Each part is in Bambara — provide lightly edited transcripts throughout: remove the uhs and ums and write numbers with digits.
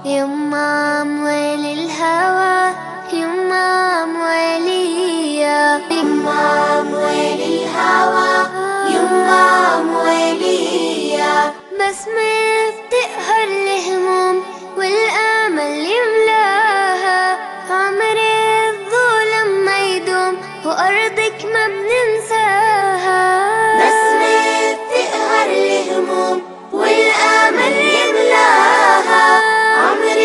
Yuma الهوى يما مواليا يما موالي الهوى يما مواليا بسمة بتقهر الهموم والامل يملاها عمر الظلم ما يدوم وارضك ما بننساها بسمة بتقهر الهموم والامل يملاها عمر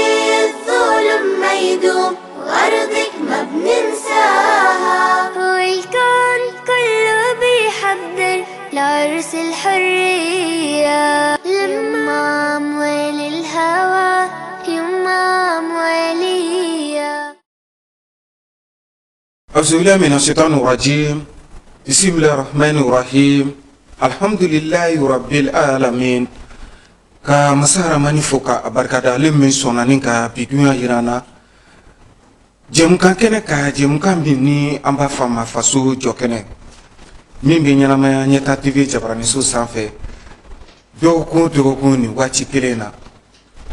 الظلم ما يدوم وارضك ما بننساها والكون كله بيحضر لعرس الحرية لما أموال الهوى يما أموالية. أعوذ بالله من الشيطان الرجيم، بسم الله الرحمن الرحيم، الحمد لله رب العالمين. Ka masa Ramani fo ka a barikada, ale min sɔnna ni ka bi dunya yira an na jɛmukan kɛnɛ ka jɛmukan min ni an b'a fɔ a ma Faso Jɔ Kɛnɛ, min bɛ ɲɛnamaya Ɲɛta TV jabaraniso sanfɛ dɔgɔkun o dɔgɔkun nin waati kelen na.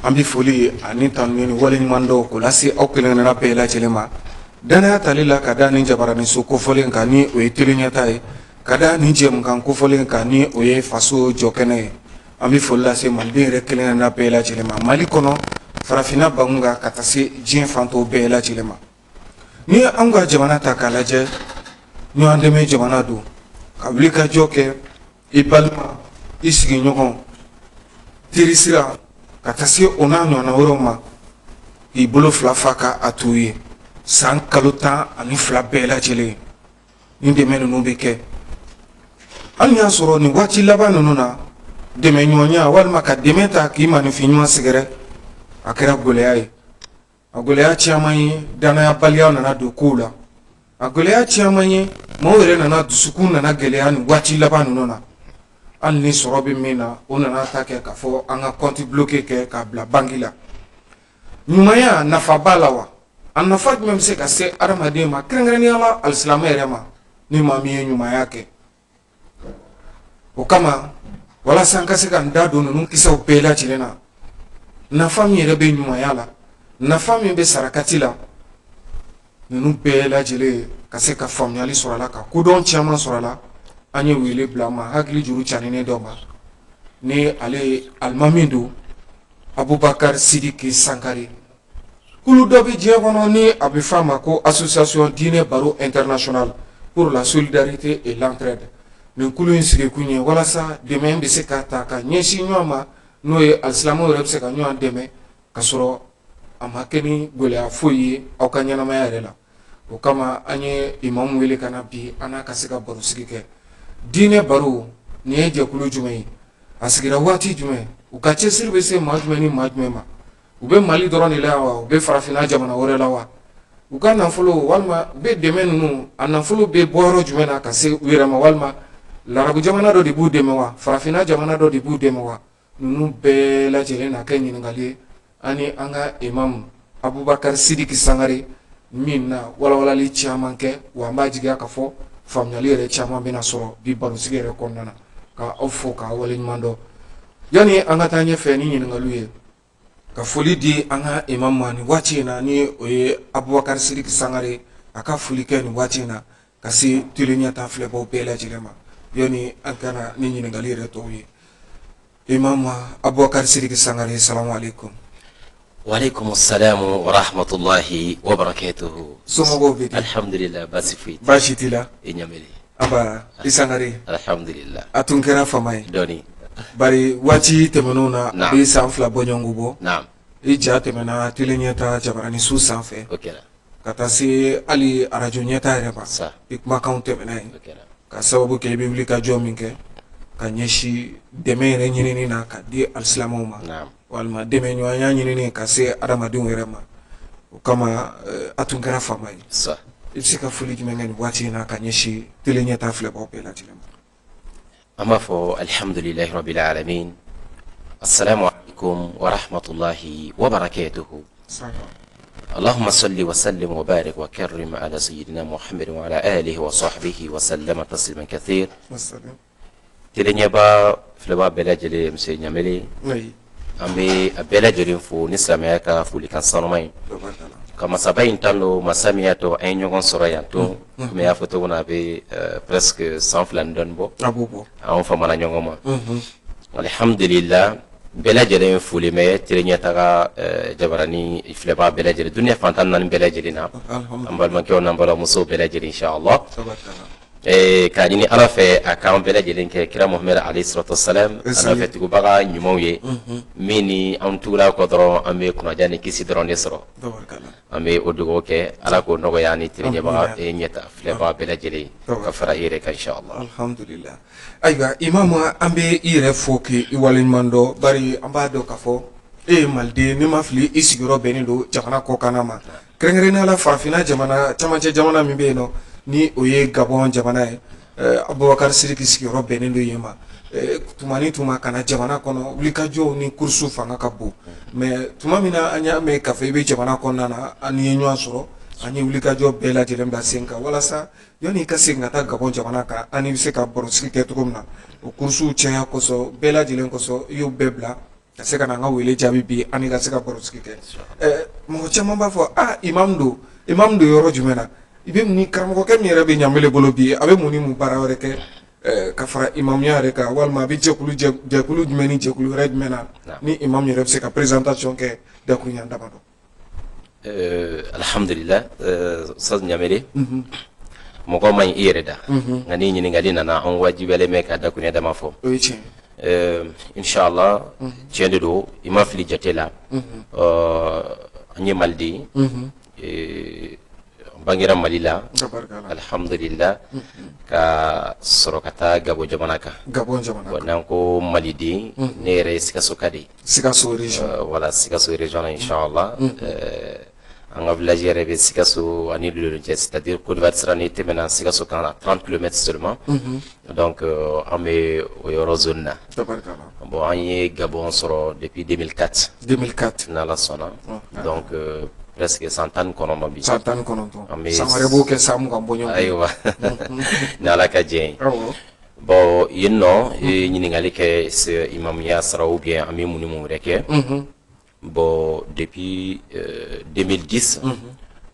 An bɛ foli ani tanu ni waleɲuman dɔw k'o lase aw kelen-kelenna bɛɛ lajɛlen ma danaya tali la ka da nin jabaraniso kofɔlen kan, ni o ye Tele Ɲɛta ye, ka da nin jɛmukan kofɔlen kan, ni o ye Faso Jɔ Kɛnɛ ye. An bɛ foli lase maliden yɛrɛ kelen-kelenna bɛɛ lajɛlen ma, Mali kɔnɔ, farafinna bangun kan, ka taa se diɲɛ fan tɔw bɛɛ lajɛlen ma. Ni ye anw ka jamana ta k'a lajɛ, ɲɔgɔn dɛmɛ jamana don, ka wuli ka jɔ kɛ i balima, i sigiɲɔgɔn, terisira, ka taa se o n'a ɲɔgɔnna wɛrɛw ma, k'i bolo fila fa ka a t'u ye san kalo 12 bɛɛ lajɛlen. Ni dɛmɛ ninnu bɛ kɛ, hali y'a sɔrɔ nin waati laban ninnu na, dɛmɛ ɲɔgɔnya walima ka dɛmɛ ta k'i maaninfin ɲuman sɛgɛrɛ, a kɛra gɛlɛya ye. A gɛlɛya caman ye, danayabaliya nana don kow la. A gɛlɛya caman ye, maaw yɛrɛ nana dusukun nana gɛlɛya nin waati laban ninnu na. Hali ni sɔrɔ bɛ min na, o nana ta kɛ k'a fɔ an ka compte bloqué kɛ k'a bila banque la. Ɲumanya nafa b'a la wa? A nafa jumɛn bɛ se ka se adamaden ma, kɛrɛnkɛrɛnnenya la alisilamɛ yɛrɛ ma, ni maa min ye ɲumanya kɛ? O kama, walasa an ka se ka n da don ninnu kisɛw bɛɛ lajɛlen na, nafa min yɛrɛ bɛ ɲumanya la, nafa min bɛ sarakati la, ninnu bɛɛ lajɛlen ka se ka faamuyali sɔrɔ a la, ka kodɔn caman sɔrɔ a la, an ye wele bila ma hakili juru caninen dɔ ma, ni ale ye alimami don, Abubakar Sidiki Sankare. Kulu dɔ bɛ diɲɛ kɔnɔ ni a bɛ f'a ma ko Association Diinɛ Baro International pour la solidarité et l'entraide. Nin kulu in sigikun ye walasa dɛmɛ bɛ se ka ta ka ɲɛsin ɲɔgɔn ma, n'o ye alisilamɛw yɛrɛ bɛ se ka ɲɔgɔn dɛmɛ ka sɔrɔ a ma kɛ ni gɛlɛya foyi ye aw ka ɲɛnamaya yɛrɛ la. O kama, an ye imamu wele ka na bi, an n'a ka se ka barosigi kɛ. Diinɛ Baro nin ye jɛkulu jumɛn ye? A sigira waati jumɛn? U ka cɛsiri bɛ se maa jumɛn ni maa jumɛn ma? U bɛ Mali dɔrɔn de la yan wa, u bɛ farafinna jamana wɛrɛ la wa? U ka nafolo walima u bɛ dɛmɛ ninnu, a nafolo bɛ bɔ yɔrɔ jumɛn na ka se u yɛrɛ ma? Walima larabu jamana dɔ de b'u dɛmɛ wa, farafinna jamana dɔ de b'u dɛmɛ wa? Ninnu bɛɛ lajɛlen na kɛ ɲininkali ye ani an ka imamu Abubakar Sidiki Sangare min na walawalali caman kɛ. Wa an b'a jigiya ka fɔ faamuyali yɛrɛ caman bɛna sɔrɔ bi barosigi yɛrɛ kɔnɔna na. Ka aw fo k'a waleɲuman dɔn. Yanni an ka taa ɲɛfɛ ni ɲininkaliw ye, ka foli di an ka imamu ma nin waati in na, ni o ye Abubakar Sidiki Sangare, a ka foli kɛ nin waati in na ka se Tele Ɲɛta filɛbaw bɛɛ lajɛlen ma, yanni an ka na ni ɲininkali yɛrɛ tɔw ye. Imam Abubakar Sidiki Sangare, salamu aleykum. Waaleykum salam wa rahmatulahi wa barakatuhu. Somɔgɔw bɛ di? Alhamdulillah, baasi foyi tɛ. Baasi t'i la? I Ɲamele. Aba i Sangare. Alhamdulillah. A tun kɛra fama ye. Dɔɔni. Bari waati tɛmɛnenw na, a bɛ san 2 bɔɲɔgɔnko bɔ. Naam. I ja tɛmɛna Tele Ɲɛta jabaraniso sanfɛ. O kɛra. Ka taa se hali arajo Ɲɛta yɛrɛ ma. Sa. I kumakanw tɛmɛna yen. O kɛra. Ka sababu kɛ i bɛ wuli ka jɔ min kɛ ka ɲɛsin dɛmɛ yɛrɛ ɲinini na ka di alisilamɛw ma. Naam. Walima dɛmɛ ɲɔgɔnya ɲinini ka se adamadenw yɛrɛ ma. O kama, a tun kɛra fama ye. Sa. I bɛ se ka foli jumɛn kɛ nin waati in na ka ɲɛsin Tele Ɲɛta filɛbaw bɛɛ lajɛlen ma? An b'a fɔ alhamdulilahi rabbil alamin. Assalamu alaikum wa rahmatulahi wa barakatuhu. Allahumma salli wa sallim wa barik wa karrim ala sayyidina Muhammad wa ala alihi wa sahbihi wa sallama tasliman kathir. Tele Ɲɛba filɛbaa bɛɛ lajɛlen, monsieur Ɲamele. Oui. An bɛ a bɛɛ lajɛlen fo ni silamɛya ka folikan sanuma ye, ka masaba in tando, masa min y'a to an ye ɲɔgɔn sɔrɔ yan to. Komi i y'a fɔ cogo min na, a bɛ presque san 2 ni dɔɔnin bɔ, anw famana ɲɔgɔn ma. Alihamdulila, bɛɛ lajɛlen folen bɛ Télé Ɲɛtaga jabarani filɛbaa bɛɛ lajɛlen, dunuya fan 14 bɛɛ lajɛlen na, an balimakɛw n'an balimamusow bɛɛ lajɛlen, inshallah. K'a ɲini Ala fɛ a k'an bɛɛ lajɛlen kɛ kira Muhamɛdi alayhi salatu wasalam a nɔfɛ tugubaga ɲumanw ye, min ni an tugula kɔ dɔrɔn, an bɛ kunnaja ni kisi dɔrɔn de sɔrɔ. An bɛ o dugawu kɛ, Ala k'o nɔgɔya ni Télé Ɲɛtaga filɛbaga bɛɛ lajɛlen ka fara i yɛrɛ kan, inshallah. Alhamdulillah. Ayiwa imamu, an bɛ i yɛrɛ fo k'i waleɲuman dɔn, bari an b'a dɔn k'a fɔ e ye maliden, n'i ma fili i sigiyɔrɔ bɛnnen don jamana kɔkanna ma, kɛrɛnkɛrɛnnenya la farafinna jamana camancɛ jamana min bɛ yen nɔ, ni o ye Gabon jamana ye. Abubakar Sidiki sigiyɔrɔ bɛnnen don yen ma. Tuma ni tuma ka na jamana kɔnɔ, wulikajɔw ni course fanga ka bon. Mais tuma min na an y'a mɛn k'a fɔ i bɛ jamana kɔnɔna na, an ye ɲɔgɔn sɔrɔ, an ye wulikajɔ bɛɛ lajɛlen bila sen kan walasa yanni i ka segin ka taa Gabon jamana kan, an bɛ se ka barosigi kɛ cogo min na. O course caya kosɔn, bɛɛ lajɛlen kosɔn, i y'o bɛɛ bila ka se ka na an ka wele jaabi bi, an ka se ka barosigi kɛ. Mɔgɔ caman b'a fɔ aa, imam don, imam don yɔrɔ jumɛn na? I bɛ ni karamɔgɔkɛ min yɛrɛ bɛ Ɲamele bolo bi, a bɛ mun ni mun baara wɛrɛ kɛ ka fara imamuya yɛrɛ kan, walima a bɛ jɛkulu jɛkulu jumɛn ni jɛkulu wɛrɛ jumɛn na, ni imam yɛrɛ bɛ se ka présentation kɛ dakuruɲa damadɔ? Alhamdulillah, Ustaz Ɲamele, mɔgɔ man ɲi i yɛrɛ da, nka ni ɲininkali nana, an wajibiyalen bɛ ka dakuruɲa dama fɔ. O ye tiɲɛ. Inshallah, tiɲɛ de don, i ma fili jate la. An ye maliden ye, an bangera Mali la, alhamdulillah, ka sɔrɔ ka taa Gabon jamana kan. Gabon jamana kan. N'an ko maliden, ne yɛrɛ ye Sikasoka de ye. Sikaso région. Voilà, Sikaso région na, inshallah. An ka village yɛrɛ bɛ Sikaso ani Lolo cɛ, c'est-à-dire Côte d'Ivoire sira, n'i tɛmɛna Sikaso kan na, 30 km seulement. Donc an bɛ o yɔrɔ zone na. Bon, an ye Gabon sɔrɔ depuis 2004. 2004. N'Ala sɔnna. Donc presque san 19 bi. San 19. An bɛ san wɛrɛ b'o kɛ san 20 bɔ ɲɔgɔn. Ayiwa, ni Ala ka jɛ ye. Bon, yen nɔ, i ye ɲininkali kɛ imamuya sara ou bien an bɛ mun ni mun wɛrɛ kɛ. Bon, depuis 2010,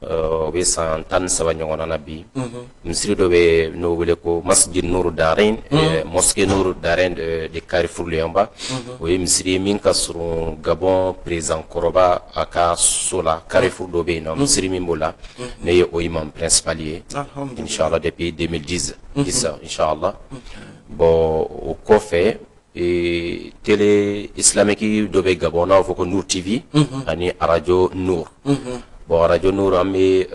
o bɛ san 13 ɲɔgɔn na bi, misiri dɔ bɛ n'o wele ko Masjid Nour Darain, mosquée Nour Darain de Carrefour Leamba. O ye misiri ye min ka surun Gabon président kɔrɔba a ka so la. Carrefour dɔ bɛ yen nɔ, misiri min b'o la, ne ye o imam principal ye, inchallah, depuis 2010, inchallah. Bon, o kɔfɛ, télé islamique dɔ bɛ Gabon n'a fɔ ko Nour TV ani arajo Nour. Bon, arajo Nour, an bɛ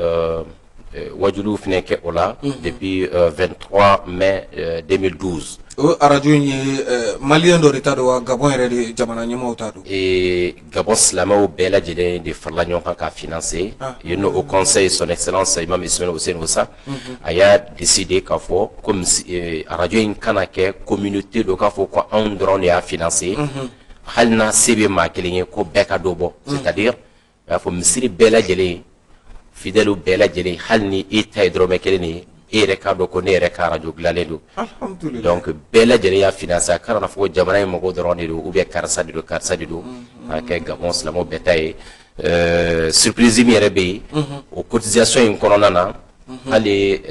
wajuliw fana kɛ o la depuis 23 mai 2012. O arajo in ye malien dɔ de ta don wa, Gabon yɛrɛ de jamana ɲɛmaaw ta don? Gabon silamɛw bɛɛ lajɛlen de farala ɲɔgɔn kan k'a financer yen nɔ. Haut conseil, son excellence Imam Ismaël Hussein Moussa, a y'a décidé k'a fɔ ko arajo in kana kɛ communauté dɔ k'a fɔ ko anw dɔrɔn de y'a financer, hali n'a se bɛ maa kelen ye, ko bɛɛ ka dɔ bɔ. C'est-à-dire a y'a fɔ misiri bɛɛ lajɛlen, fidèles bɛɛ lajɛlen, hali ni e ta ye dɔrɔmɛ kelen de ye, e yɛrɛ k'a dɔn ko ne yɛrɛ ka arajo dilannen don. Donc bɛɛ lajɛlen y'a financer. A kana fɔ ko jamana in mɔgɔw dɔrɔn de don ou bien karisa de don, karisa de don, k'a kɛ Gabon silamɛw bɛɛ ta ye. Surprise min yɛrɛ bɛ yen o cotisation in kɔnɔna na, hali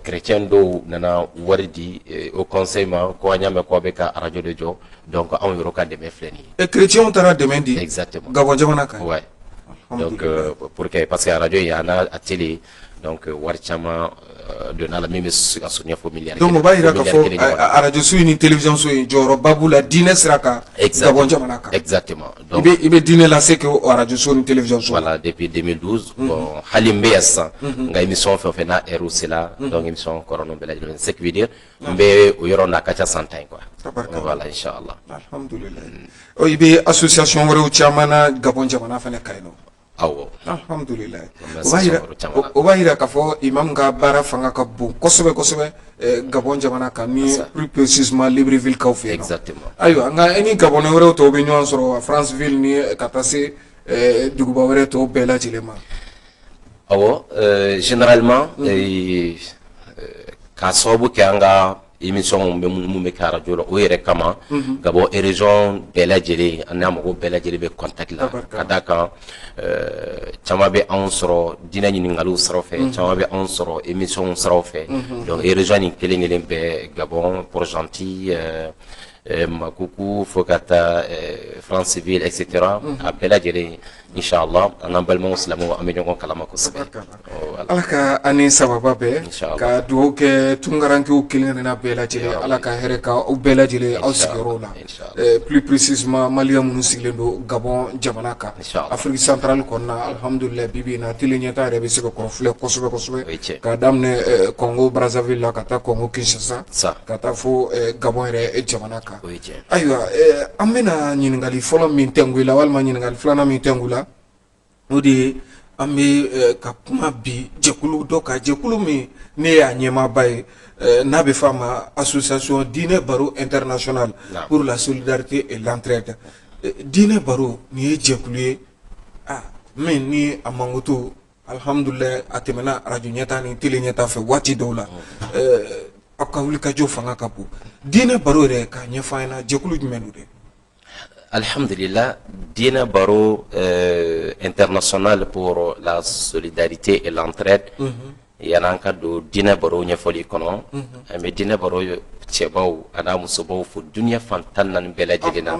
chrétien dɔw nana wari di haut conseil ma ko an y'a mɛn ko a bɛ ka arajo de jɔ, donc anw yɛrɛ ka dɛmɛ filɛ nin ye. Chrétiens taara dɛmɛ di? Exactement. Gabon jamana kan? Ouais. Donc pour que, parce que arajo in a n'a a télé, donc wari caman donna la min bɛ se ka surunya fo miliyari. Donc o b'a jira k'a fɔ arajo so in ni télévision so in jɔyɔrɔba b'u la diinɛ sira kan Gabon jamana kan. Exactement. Donc i bɛ diinɛ lase kɛ o arajo so ni télévision so. Voilà, depuis 2012. Bon, hali n bɛ yan sisan, nka émission fɛn o fɛn n'a heure sera, donc émission kɔrɔ ninnu bɛɛ lajɛlen, ce qui veut dire n bɛ o yɔrɔ n'a ka ca san 10 ye quoi. Voilà, inchallah. Alhamdulillah. I bɛ association wɛrɛw caman na Gabon jamana fana kan yen nɔ? Awɔ. Alhamdulillah. O b'a jira k'a fɔ imam ka baara fanga ka bon kosɛbɛ kosɛbɛ Gabon jamana kan, ni plus précisément Libreville kaw fɛ yen. Exactement. Ayiwa, nka i ni Gabonais wɛrɛw tɔw bɛ ɲɔgɔn sɔrɔ wa, Franceville ni ka taa se duguba wɛrɛ tɔw bɛɛ lajɛlen ma? Awɔ, généralement, k'a sababu kɛ an ka Émission bɛ minnu bɛ kɛ arajo la, o yɛrɛ kama, Gabon région bɛɛ lajɛlen, an n'a mɔgɔw bɛɛ lajɛlen bɛ contact la. Ka d'a kan, caman bɛ anw sɔrɔ diinɛ ɲininkaliw siraw fɛ, caman bɛ anw sɔrɔ émission siraw fɛ. Donc région nin kelen kelen bɛɛ, Gabon, Port-Gentil, Makokou, fo ka taa Franceville, et cetera, a bɛɛ lajɛlen, inchallah, an n'an balimaw silamɛw, an bɛ ɲɔgɔn kalama kosɛbɛ. Ala ka an ni sababa bɛn, ka dugawu kɛ tunkarankew kelen kelenna bɛɛ lajɛlen, Ala ka hɛrɛ ka aw bɛɛ lajɛlen aw sigiyɔrɔw la, plus précisément maliyɛn minnu sigilen don Gabon jamana kan, Afrique centrale kɔnɔna. Alhamdulillah, bi bi in na, télé ɲɛta yɛrɛ bɛ se ka kɔrɔfilɛ kosɛbɛ kosɛbɛ, k'a daminɛ Congo Brazzaville la ka taa Congo Kinshasa, ka taa fo Gabon yɛrɛ jamana kan. Ayiwa, an bɛna ɲininkali fɔlɔ min tɛnku i la, walima ɲininkali filanan min tɛnku la, o de ye an bɛ ka kuma bi jɛkulu dɔ kan, jɛkulu min ne y'a ɲɛmaaba ye, n'a bɛ f'a ma Association Diinɛ Baro International pour la solidarité et l'entraide. Diinɛ Baro, nin ye jɛkulu ye min ni a mankutu, alhamdulillah, a tɛmɛna arajo ɲɛta ni télé ɲɛta fɛ waati dɔw la. Aw ka wulikajɔ fanga ka bon. Diinɛ Baro yɛrɛ, k'a ɲɛfɔ an ɲɛna, jɛkulu jumɛn don dɛ? Alhamdulillah, Diinɛ Baro International pour la solidarité et l'entraide, yan'an ka don Diinɛ Baro ɲɛfɔli kɔnɔ, an bɛ Diinɛ Baro cɛbaw an'a musobaw fo duniya fan 14 bɛɛ lajɛlen na.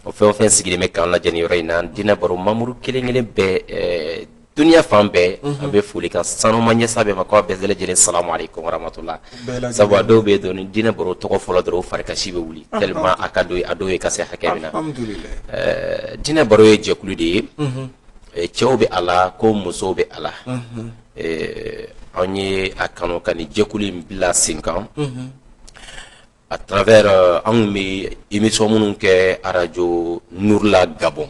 O fɛn o fɛn sigilen bɛ k'an lajɛ nin yɔrɔ in na, Diinɛ Baro membre kelen kelen bɛɛ, duniya fan bɛɛ, an bɛ foli kan sanuma ɲɛsa bɛɛ ma, k'aw bɛɛ lajɛlen salamu aleykum warahmatula. Sabu a dɔw bɛ yen dɔrɔn, ni diinɛ baro tɔgɔ fɔlɔ dɔrɔn, o farikasi bɛ wuli tellement a ka don a dɔw ye ka se hakɛ min na. Diinɛ Baro ye jɛkulu de ye, cɛw bɛ a la ko musow bɛ a la. An ye a kanu ka nin jɛkulu in bila sen kan à travers an kun bɛ émission minnu kɛ arajo Nour la Gabon.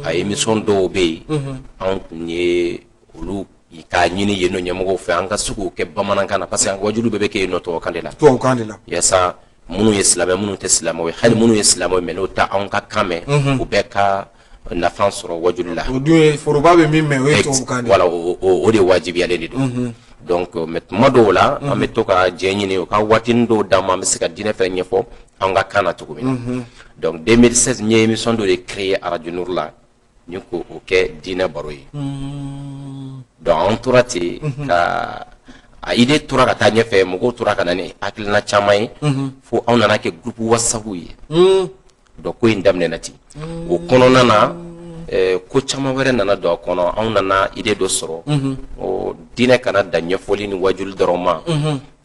A émission dɔw bɛ yen, an kun ye olu k'a ɲini yen nɔ ɲɛmɔgɔw fɛ, an ka se k'o kɛ bamanankan na, parce que an ka wajulu bɛɛ bɛ kɛ yen nɔ tubabukan de la. Tubabukan de la. Yaasa minnu ye silamɛ, minnu tɛ silamɛw ye, hali minnu ye silamɛw ye mais n'o tɛ anw ka kan mɛn, u bɛɛ ka nafa sɔrɔ wajulu la. O dun ye foroba bɛ min mɛn, o ye tubabukan de ye. Voilà, o de wajibiyalen de don. Donc mais tuma dɔw la, an bɛ to ka jɛ ɲini u ka waatinin dɔw d'an ma, an bɛ se ka diinɛ fɛnɛ ɲɛfɔ an ka kan na cogo min na. Donc 2016, n ye émission dɔ de créer arajo Nour la ni k'o o kɛ Diinɛ Baro ye. Donc an tora ten ka a idée tora ka taa ɲɛfɛ, mɔgɔw tora ka na ni hakilina caman ye, fo anw nana kɛ groupe WhatsApp ye. Donc ko in daminɛna ten. O kɔnɔna na, ko caman wɛrɛ nana don a kɔnɔ. Anw nana idée dɔ sɔrɔ, o diinɛ kana dan ɲɛfɔli ni wajuli dɔrɔn ma.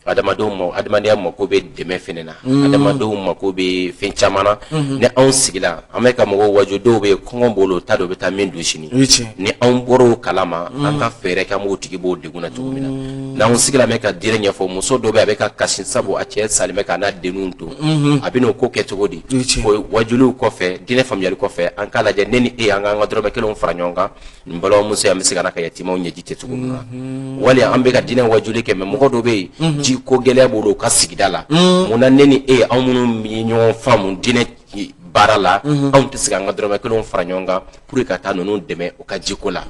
Adamadenw ma, adamadenya mako bɛ dɛmɛ fɛnɛ na, adamadenw mako bɛ fɛn caman na. Ni anw sigila, an bɛ ka mɔgɔw waju, dɔw bɛ yen, kɔngɔ b'olu, t'a dɔn u bɛ taa min dun sini. Ni anw bɔra o kalama, an ka fɛɛrɛ kɛ an b'o tigi b'o degun na cogo min na. N'anw sigila, bɛ ka diinɛ ɲɛfɔ, muso dɔ bɛ yen, a bɛ ka kasi sabu a cɛ salen bɛ k'a n'a denninw to, a bɛ n'o ko kɛ cogo di? O wajuliw kɔfɛ, diinɛ faamuyali kɔfɛ, an k'a lajɛ, ne ni e, an k'an ka dɔrɔmɛ kelenw fara ɲɔgɔn kan, nin balimamuso an bɛ se ka na ka yatimaw ɲɛji cɛ cogo min na. Wali an bɛ ka diinɛ wajuli kɛ, mais mɔgɔ dɔ bɛ yen, ji ko gɛlɛya b'o u ka sigida la. Mun na ne ni e, anw minnu ye ɲɔgɔn faamu diinɛ baara la, anw tɛ se k'an ka dɔrɔmɛ kelenw fara ɲɔgɔn kan pour que ka taa ninnu dɛmɛ u ka jiko la?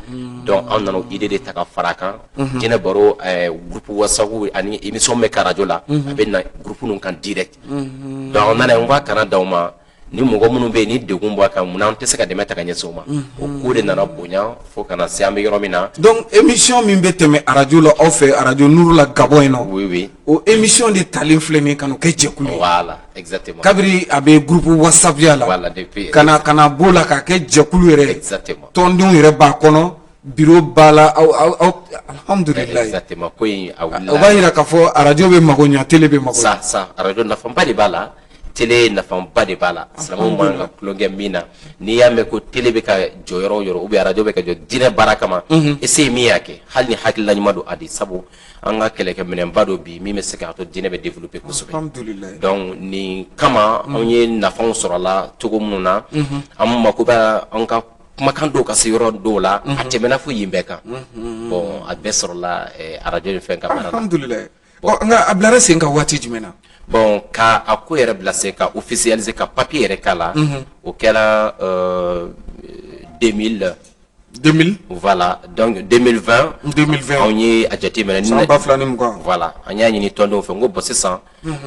Donc anw nana o idée de ta ka fara a kan. Diinɛ Baro groupe WhatsApp ani émission bɛ kɛ arajo la, a bɛ na groupe ninnu kan direct. Donc an nana n ko a kana dan o ma. Ni mɔgɔ minnu bɛ yen ni degun b'a kan, munna an tɛ se ka dɛmɛ ta ka ɲɛsin o ma? O ko de nana bonya fo ka na se an bɛ yɔrɔ min na. Donc émission min bɛ tɛmɛ arajo la aw fɛ, arajo Nuru la Gabon yen nɔ, oui. o émission de talen filɛ nin ye ka n'o kɛ jɛkulu ye. Voilà, exactement. Kabiri a bɛ groupe WhatsApp ya la, voilà, depuis ka na b'o la k'a kɛ jɛkulu yɛrɛ ye. Tɔndenw yɛrɛ b'a kɔnɔ, bureau b'a la, aw alhamdulilayi. Exactement, ko in a wulila. O b'a yira k'a fɔ arajo bɛ mago ɲa, télé bɛ mago ɲa. Sa arajo nafaba de b'a la, télé nafaba de b'a la. Silamɛw man ka tulonkɛ min na. N'i y'a mɛn ko télé bɛ ka jɔ yɔrɔ o yɔrɔ, ou bien arajo bɛ ka jɔ diinɛ baara kama, ese min y'a kɛ, hali ni hakilila ɲuman don a di, sabu an ka kɛlɛkɛminɛnba dɔ bi min bɛ se k'a to diinɛ bɛ développer kosɛbɛ. Donc nin kama, anw ye nafaw sɔrɔ a la cogo minnu na, an mako bɛ an ka kumakan dɔw ka se yɔrɔ dɔw la, a tɛmɛna fo yen bɛɛ kan. Bon, a bɛɛ sɔrɔla arajo ni fɛn ka baara la. Alhamdulilayi. Ɔ, nka a bilara sen kan waati jumɛn na? Bon, ka a ko yɛrɛ bila sen kan, officialiser, ka papier yɛrɛ k'a la, o kɛra 2000. 2000. Voilà, donc 2020. 2020. Anw ye a jateminɛ. San 2020. Voilà, an y'a ɲini tɔndenw fɛ, n ko bon, sisan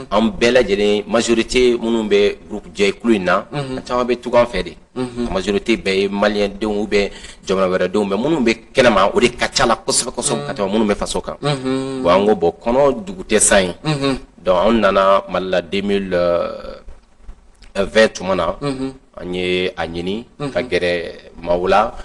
an bɛɛ lajɛlen, majorité minnu bɛ groupe jɛkulu in na, a caman bɛ tungan fɛ de. A majorité bɛɛ ye maliyɛn denw ou bien jamana wɛrɛ denw, mais minnu bɛ kɛnɛma, o de ka ca la kosɛbɛ kosɛbɛ ka tɛmɛ minnu bɛ faso kan. Bon, an ko bon, kɔnɔ dugu tɛ san ye. Donc an nana Mali la 2020 tuma na, an ye a ɲini ka gɛrɛ maaw la,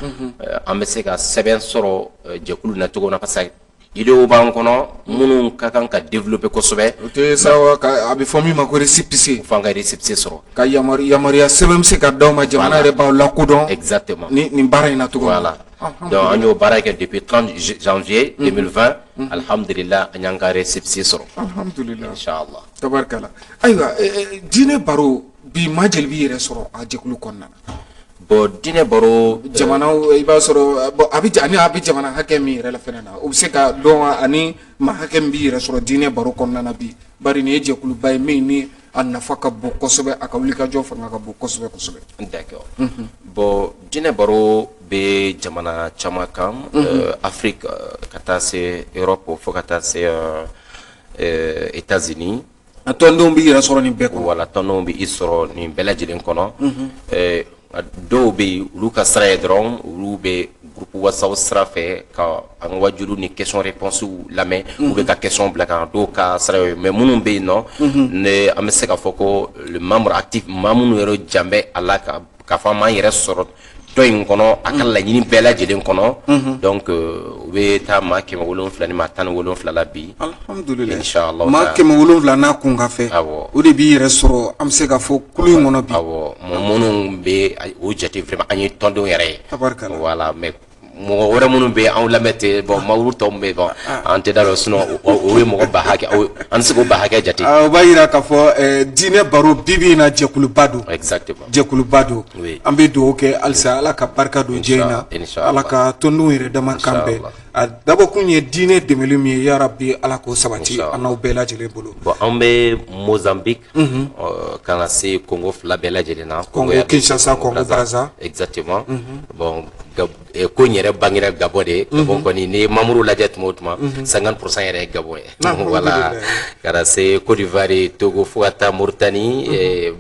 an bɛ se ka sɛbɛn sɔrɔ jɛkulu na cogo min na, parce que idéew b'an kɔnɔ minnu ka kan ka développer kosɛbɛ. O tɛ sa a bɛ fɔ min ma ko récépissé. Fo an ka récépissé sɔrɔ. Ka yamaruya sɛbɛn bɛ se ka d'aw ma, jamana yɛrɛ b'aw lakodɔn. Exactement. Ni nin baara in na cogo min. Voilà. Donc an y'o baara kɛ depuis 30 janvier 2020. Alhamdulillah, an y'an ka récépissé sɔrɔ. Alhamdulillah. Inchallah. Tabarikala. Ayiwa, diinɛ baro bi, maa jeli b'i yɛrɛ sɔrɔ a jɛkulu kɔnɔna na? Bon, diinɛ baro. Jamanaw, i b'a sɔrɔ, bon, a bɛ ani a bɛ jamana hakɛ min yɛrɛ la fɛnɛ na, o bɛ se ka dɔn, ani maa hakɛ min b'i yɛrɛ sɔrɔ diinɛ baro kɔnɔna na bi, bari nin ye jɛkuluba ye min ni a nafa ka bon kosɛbɛ, a ka wulikajɔ fanga ka bon kosɛbɛ kosɛbɛ. D'accord. Bon, diinɛ baro bɛ jamana caman kan, Afrique ka taa se Europe, fo ka taa se États-Unis. A tɔndenw b'i yɛrɛ sɔrɔ nin bɛɛ kɔnɔ. Voilà, tɔndenw bɛ i sɔrɔ nin bɛɛ lajɛlen kɔnɔ. Dɔw bɛ yen, olu ka sira ye dɔrɔn, olu bɛ groupe WhatsApp sira fɛ ka an ka wajulu ni question réponse lamɛn ou bien ka question bila ka na, dɔw ka sira ye. Mais minnu bɛ yen nɔ, ne an bɛ se k'a fɔ ko le membre actif, maa minnu yɛrɛ jan bɛ a la ka fɔ an m'an yɛrɛ sɔrɔ tɔn in kɔnɔ, a ka laɲini bɛɛ lajɛlen kɔnɔ, donc u bɛ taa maa 700 ni maa 17 la bi. Alhamdulilayi. Inchallah. Maa 700 n'a kun ka fɛ. Awɔ. O de b'i yɛrɛ sɔrɔ, an bɛ se ka fɔ kulu in kɔnɔ bi. Awɔ, minnu bɛ o jate vraiment an ye tɔndenw yɛrɛ ye. Tabarikala. Voilà, mais mɔgɔ wɛrɛ minnu bɛ anw lamɛn ten, bon, membre tɔw bɛ yen, bon, an tɛ da dɔn, sinon o ye mɔgɔ ba hakɛ, an tɛ se k'o ba hakɛ jate. O b'a yira k'a fɔ diinɛ baro bi bi in na, jɛkuluba don. Exactement. Jɛkuluba don. Oui. An bɛ dugawu kɛ halisa, Ala ka barika don diɲɛ in na. Inchallah. Ala ka tɔndenw yɛrɛ dama kan bɛn. A dabɔkun ye diinɛ dɛmɛli min ye, yarabi Ala k'o sabati an n'aw bɛɛ lajɛlen bolo. Bon, an bɛ Mozambique, ka na se Congo fila bɛɛ lajɛlen na. Congo Kinshasa, Congo Brazza. Exactement. Bon, ko in yɛrɛ bangera Gabon de. Gabon kɔni, n'i ye membre lajɛ tuma o tuma, 50% yɛrɛ ye Gabon ye. Voilà, ka na se Côte d'Ivoire, Togo, fo ka taa Mauritanie,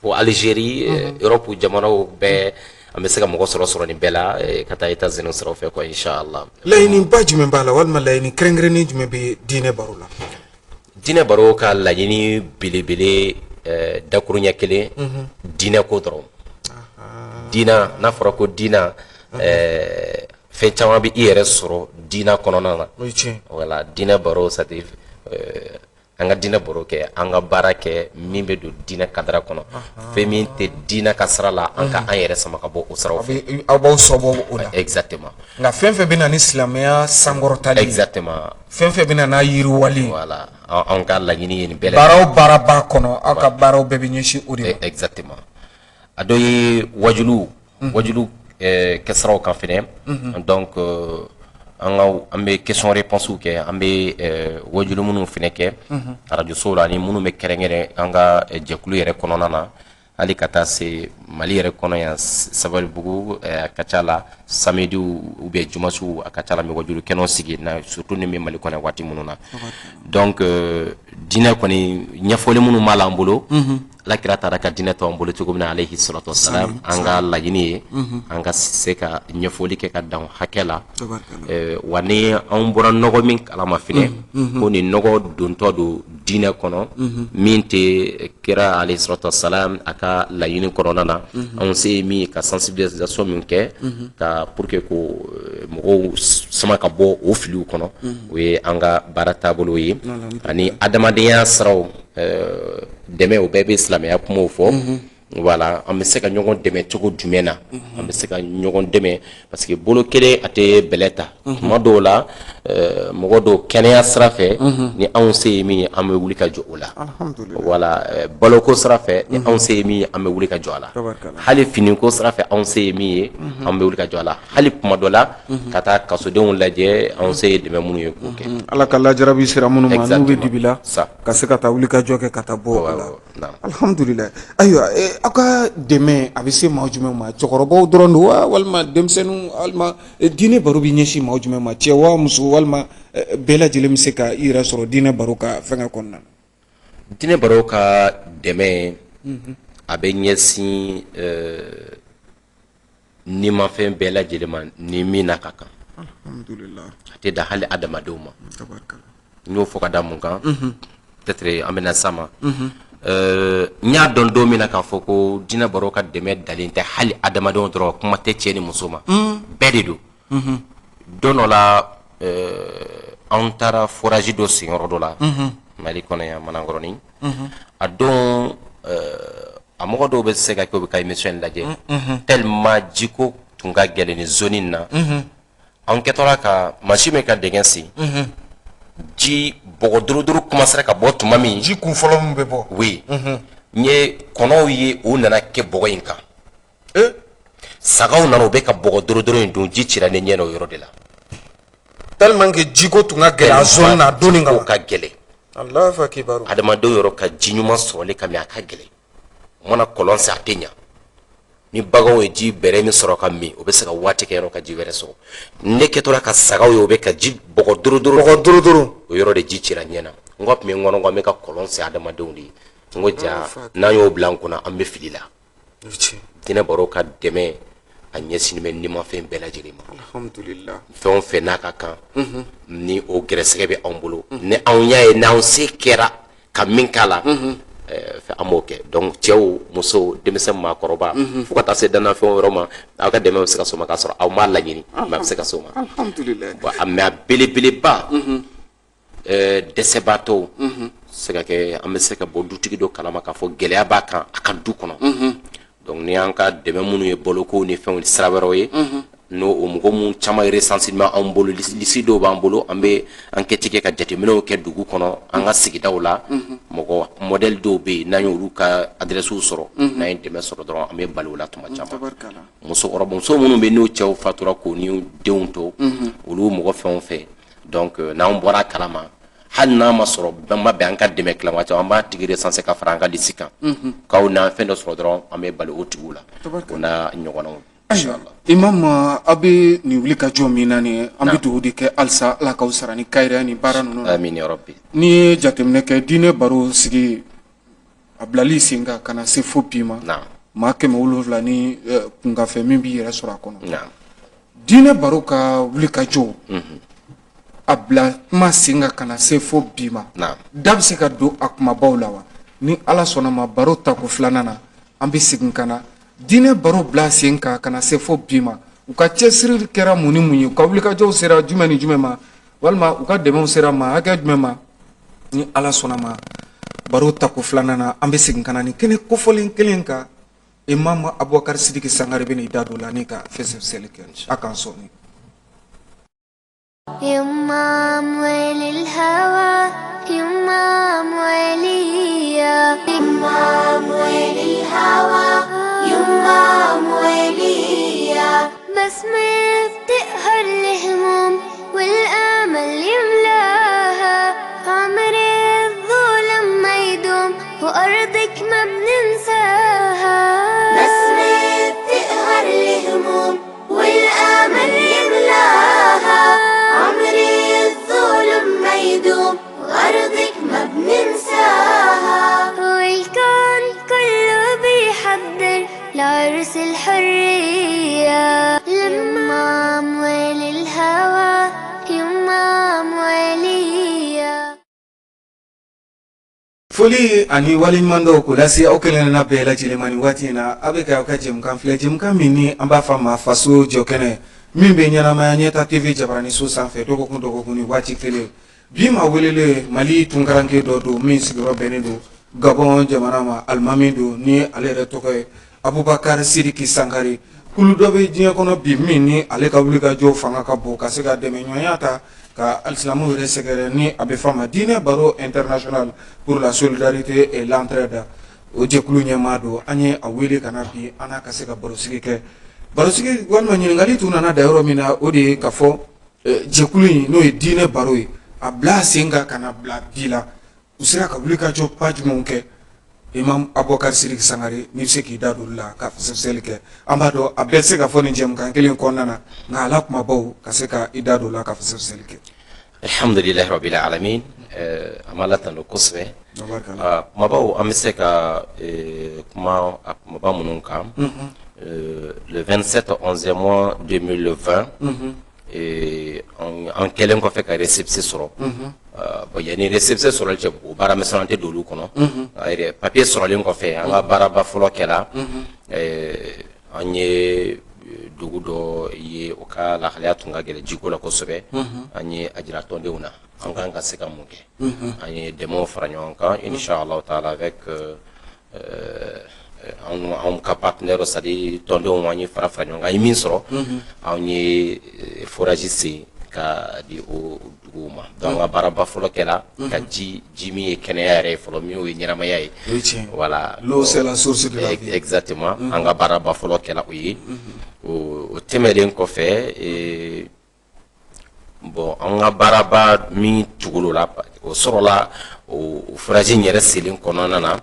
fo Algérie, Europe jamanaw bɛɛ, an bɛ se ka mɔgɔ sɔrɔ nin bɛɛ la, ka taa États-Unis sɔrɔ fɛ quoi, inchallah. Laɲiniba jumɛn b'a la, walima laɲini kɛrɛnkɛrɛnnen jumɛn bɛ diinɛ baro la? Diinɛ baro ka laɲini belebele, dakuruɲɛ kelen, diinɛ ko dɔrɔn. Diinɛ, n'a fɔra ko diinɛ, fɛn caman bɛ i yɛrɛ sɔrɔ diinɛ kɔnɔna na. O ye tiɲɛ. Voilà, diinɛ baro, c'est à dire an ka diinɛ baro kɛ, an ka baara kɛ min bɛ don diinɛ cadre kɔnɔ. Fɛn min tɛ diinɛ ka sira la, an ka an yɛrɛ sama ka bɔ o siraw fɛ. Aw b'aw sɔbɔ o la. Exactement. Nka fɛn fɛn bɛ na ni silamɛya sankɔrɔtali ye. Exactement. Fɛn fɛn bɛ na n'a yiriwali ye. Voilà, anw ka laɲini ye nin bɛɛ. Baara o baara b'a kɔnɔ, aw ka baaraw bɛɛ bɛ ɲɛsin o de ma. Exactement. A dɔ ye wajulu kɛsiraw kan fɛnɛ. Donc an ka an bɛ question réponse kɛ, an bɛ wajulu minnu fɛnɛ kɛ radio sow la, ani minnu bɛ kɛrɛnkɛrɛn an ka jɛkulu yɛrɛ kɔnɔna na, hali ka taa se Mali yɛrɛ kɔnɔ yan, Sabalibugu, a ka ca la samedi ou bien dimanche, a ka ca la an bɛ wajulu kɛnɛw sigi na, surtout ni bɛ Mali kɔnɔ waati minnu na. Donc diinɛ kɔni, ɲɛfɔli minnu b'a la an bolo, Ala kira taara ka diinɛ to an bolo cogo min na, alayhi salatu wasalam, an ka laɲini ye an ka se ka ɲɛfɔli kɛ ka dan hakɛ la. Wa ni anw bɔra nɔgɔ min kalama fɛnɛ, ko nin nɔgɔ dontɔ don diinɛ kɔnɔ min tɛ kira alayhi salatu wasalam a ka laɲini kɔnɔna na, anw se ye min ye ka sensibilisation min kɛ ka pour que ko mɔgɔw sama ka bɔ o filiw kɔnɔ, o ye an ka baara taabolo ye. Ani adamadenya siraw dɛmɛ, o bɛɛ bɛ silamɛya kumaw fɔ. Voilà, an bɛ se ka ɲɔgɔn dɛmɛ cogo jumɛn na, an bɛ se ka ɲɔgɔn dɛmɛ, parce que bolo kelen a tɛ bɛlɛ ta. Tuma dɔw la, mɔgɔ dɔw kɛnɛya sira fɛ, ni anw se ye min ye, an bɛ wuli ka jɔ o la. Voilà, baloko sira fɛ, ni anw se ye min ye, an bɛ wuli ka jɔ a la. Hali finiko sira fɛ, anw se ye min ye, an bɛ wuli ka jɔ a la. Hali tuma dɔ la, ka taa kasodenw lajɛ, anw se ye dɛmɛ minnu ye k'o kɛ. Ala ka lajarabi sera minnu ma, n'u bɛ dibi la, ka se ka taa wuli ka jɔ kɛ ka taa bɔ o la. Alhamdulilayi. Ayiwa, Aw ka dɛmɛ a bɛ se maa jumɛn ma, cɛkɔrɔbaw dɔrɔn don wa, walima denmisɛnninw, walima diinɛ baro bɛ ɲɛsin maa jumɛn ma, cɛ wa muso, walima bɛɛ lajɛlen bɛ se ka i yɛrɛ sɔrɔ diinɛ baro ka fɛngɛ kɔnɔna na? Diinɛ baro ka dɛmɛ a bɛ ɲɛsin nimafɛn bɛɛ lajɛlen ma ni min n'a ka kan. A tɛ dan hali adamadenw ma. N y'o fɔ ka da mun kan, peut-être an bɛna s'a ma. N y'a dɔn don min na k'a fɔ ko diinɛ baro ka dɛmɛ dalen tɛ hali adamadenw dɔrɔn, kuma tɛ cɛ ni muso ma, bɛɛ de don. Don dɔ la, anw taara forage dɔ sen yɔrɔ dɔ la Mali kɔnɔ yan, Manakɔrɔni. A don, a mɔgɔ dɔw bɛ se ka kɛ u bɛ ka émission in lajɛ, tellement jiko tun ka gɛlɛn ni zone in na. An kɛtɔla ka mansin min ka dingɛ sen, ji bɔgɔ duuru duuru commencera ka bɔ tuma min, ji kun fɔlɔ min bɛ bɔ. Oui, n ye kɔnɔw ye, u nana kɛ bɔgɔ in kan. Sagaw nana, u bɛ ka bɔgɔ duuru duuru in dun. Ji cira ne ɲɛ na o yɔrɔ de la. Tellement que jiko tun ka gɛlɛn a zone na don nin kama. Ka gɛlɛn. Alahu akibaru. Adamadenw yɔrɔ ka ji ɲuman sɔrɔli ka min, a ka gɛlɛn. U mana kɔlɔn sen, a tɛ ɲa. Ni baganw ye ji bɛrɛ min sɔrɔ ka min, o bɛ se ka waati kɛ yɔrɔ ka ji wɛrɛ sɔrɔ. Ne kɛtɔla ka sagaw ye, o bɛ ka ji bɔgɔ duuru duuru. Bɔgɔ duuru duuru. O yɔrɔ de ji cira ɲɛ na. N ko tun bɛ n kɔnɔ ko an bɛ ka kɔlɔn sen adamadenw de ye. N ko ja, n'an y'o bila an kunna, an bɛ fili la. Diinɛ baro ka dɛmɛ a ɲɛsinnen bɛ nimafɛn bɛɛ lajɛlen ma. Alhamdulillah. Fɛn o fɛn n'a ka kan, ni o gɛrɛsɛgɛ bɛ anw bolo, ni anw y'a ye n'anw se kɛra ka min k'a la, fɛ an b'o kɛ. Donc cɛw, musow, denmisɛn, maakɔrɔba, fo ka taa se dannafɛn wɛrɛ ma, aw ka dɛmɛ bɛ se ka s'o ma k'a sɔrɔ aw m'a laɲini, mais a bɛ se ka s'o ma. Alhamdulillah. Bon, mais a belebeleba, dɛsɛbaatɔw, se ka kɛ an bɛ se ka bɔ dutigi dɔ kalama k'a fɔ gɛlɛya b'a kan a ka du kɔnɔ. Donc ni an ka dɛmɛ minnu ye boloko ni fɛnw sira wɛrɛw ye, n'o o mɔgɔ minnu caman recensement anw bolo, liste dɔw b'an bolo, an bɛ enquête kɛ ka jateminɛw kɛ dugu kɔnɔ, an ka sigidaw la, mɔgɔ modèle dɔw bɛ yen, n'an y'olu ka adresse sɔrɔ, n'an ye dɛmɛ sɔrɔ dɔrɔn, an bɛ bali o la tuma caman. Musokɔrɔba, muso minnu bɛ n'u cɛw fatura k'u ni denw to, olu mɔgɔ fɛn o fɛn, donc n'an bɔra a kalama, hali n'a ma sɔrɔ ma bɛn an ka dɛmɛ tilan waati, an b'a tigi recenser ka fara an ka liste kan. K'aw n'an fɛn dɔ sɔrɔ dɔrɔn, an bɛ bali o tigiw la, o n'a ɲɔgɔnnaw. Ayiwa imam, aw bɛ nin wuli ka jɔ min na nin, an bɛ dugawu de kɛ halisa, Ala k'aw sara ni kayiriya ni baara ninnu na. Amin ya rabbi. N'i ye jateminɛ kɛ, diinɛ baro sigi a bilali sen kan ka na se fo bi ma, maa 700 ni kunkanfɛn min b'i yɛrɛ sɔrɔ a kɔnɔ. Diinɛ baro ka wuli ka jɔ a bila kuma sen kan ka na se fo bi ma, da bɛ se ka don a kumabaw la wa? Ni Ala sɔnna ma, baro tako filanan na, an bɛ segin ka na diinɛ baro bila sen kan ka na se fo bi ma, u ka cɛsiri kɛra mun ni mun ye, u ka wulikajɔw sera jumɛn ni jumɛn ma, walima u ka dɛmɛw sera ma hakɛ jumɛn ma. Ni Ala sɔnna ma, baro tako filanan na, an bɛ segin ka na ni kɛnɛ kofɔlen kelen kan. Imam Abubakar Sidiki Sangare bɛ n'i da don la ni ka fɛsɛfɛsɛli kɛ a kan sɔɔni. Foli ani waleɲumandɔn k'o lase aw kelenna bɛɛ lajɛlen ma nin waati in na. Aw bɛ ka aw ka jɛmukan filɛ, jɛmukan min ni an b'a fɔ a ma Faso Jɔ Kɛnɛ, min bɛ ɲɛnamaya Ɲɛta TV jabaraniso sanfɛ dɔgɔkun dɔgɔkun ni waati kelen. Bi maa welelen, Mali tunkaranke dɔ don min sigiyɔrɔ bɛnnen don Gabɔn jamana ma, alimami don ni ale yɛrɛ tɔgɔ ye Abubakar Sidiki Sangare. Kulu dɔ bɛ diɲɛ kɔnɔ bi min ni ale ka wulikajɔ fanga ka bon ka se ka dɛmɛɲɔgɔnya ta ka alisilamɛw yɛrɛ sɛgɛrɛ, ni a bɛ f'a ma Diinɛ Baro International pour la solidarité et l'entraide, o jɛkulu ɲɛmaa don. An ye a wele ka na bi, an n'a ka se ka barosigi kɛ. Barosigi walima ɲininkali tun nana da yɔrɔ min na, o de ye ka fɔ jɛkulu in, n'o ye Diinɛ Baro ye, a bila sen kan ka na bila bi la, u sera ka wulikajɔba jumɛnw kɛ? Imam Abubakar Sidiki Sangare, n'i bɛ se k'i da don olu la ka fɛsɛfɛsɛli kɛ. An b'a dɔn a bɛɛ tɛ se ka fɔ nin jɛmukan kelen kɔnɔna na, nka a la kumabaw ka se ka i da don o la ka fɛsɛfɛsɛli kɛ. Alhamdulilahi rabbil alamin, an b'Ala tanu kosɛbɛ. Kumabaw, an bɛ se ka kuma a kumaba minnu kan, le 27 11 mois 2020, an kɛlen kɔfɛ ka récépissé sɔrɔ, bon, yanni récépissé sɔrɔli cɛ, o baara misɛnnin an tɛ don olu kɔnɔ. Papier sɔrɔlen kɔfɛ, an ka baaraba fɔlɔ kɛra, an ye dugu dɔ ye, o ka lahalaya tun ka gɛlɛn jiko la kosɛbɛ. An ye a jira tɔndenw na an kan ka se ka mun kɛ. An ye dɛmɛw fara ɲɔgɔn kan, inshallah taala, avec anw ka partenaire, c'est à dire tɔndenw, an ye fara fara ɲɔgɔn kan. An ye min sɔrɔ, an ye forage sen ka di o duguw ma. Donc an ka baaraba fɔlɔ kɛra ka ji, ji min ye kɛnɛya yɛrɛ ye fɔlɔ, min ye ɲɛnamaya ye. Voilà, l'eau, c'est la source de la vie. Exactement, an ka baaraba fɔlɔ kɛra o ye. O tɛmɛnen kɔfɛ, bon, an ka baaraba min tugula la, o sɔrɔla o forage in yɛrɛ selen kɔnɔna na.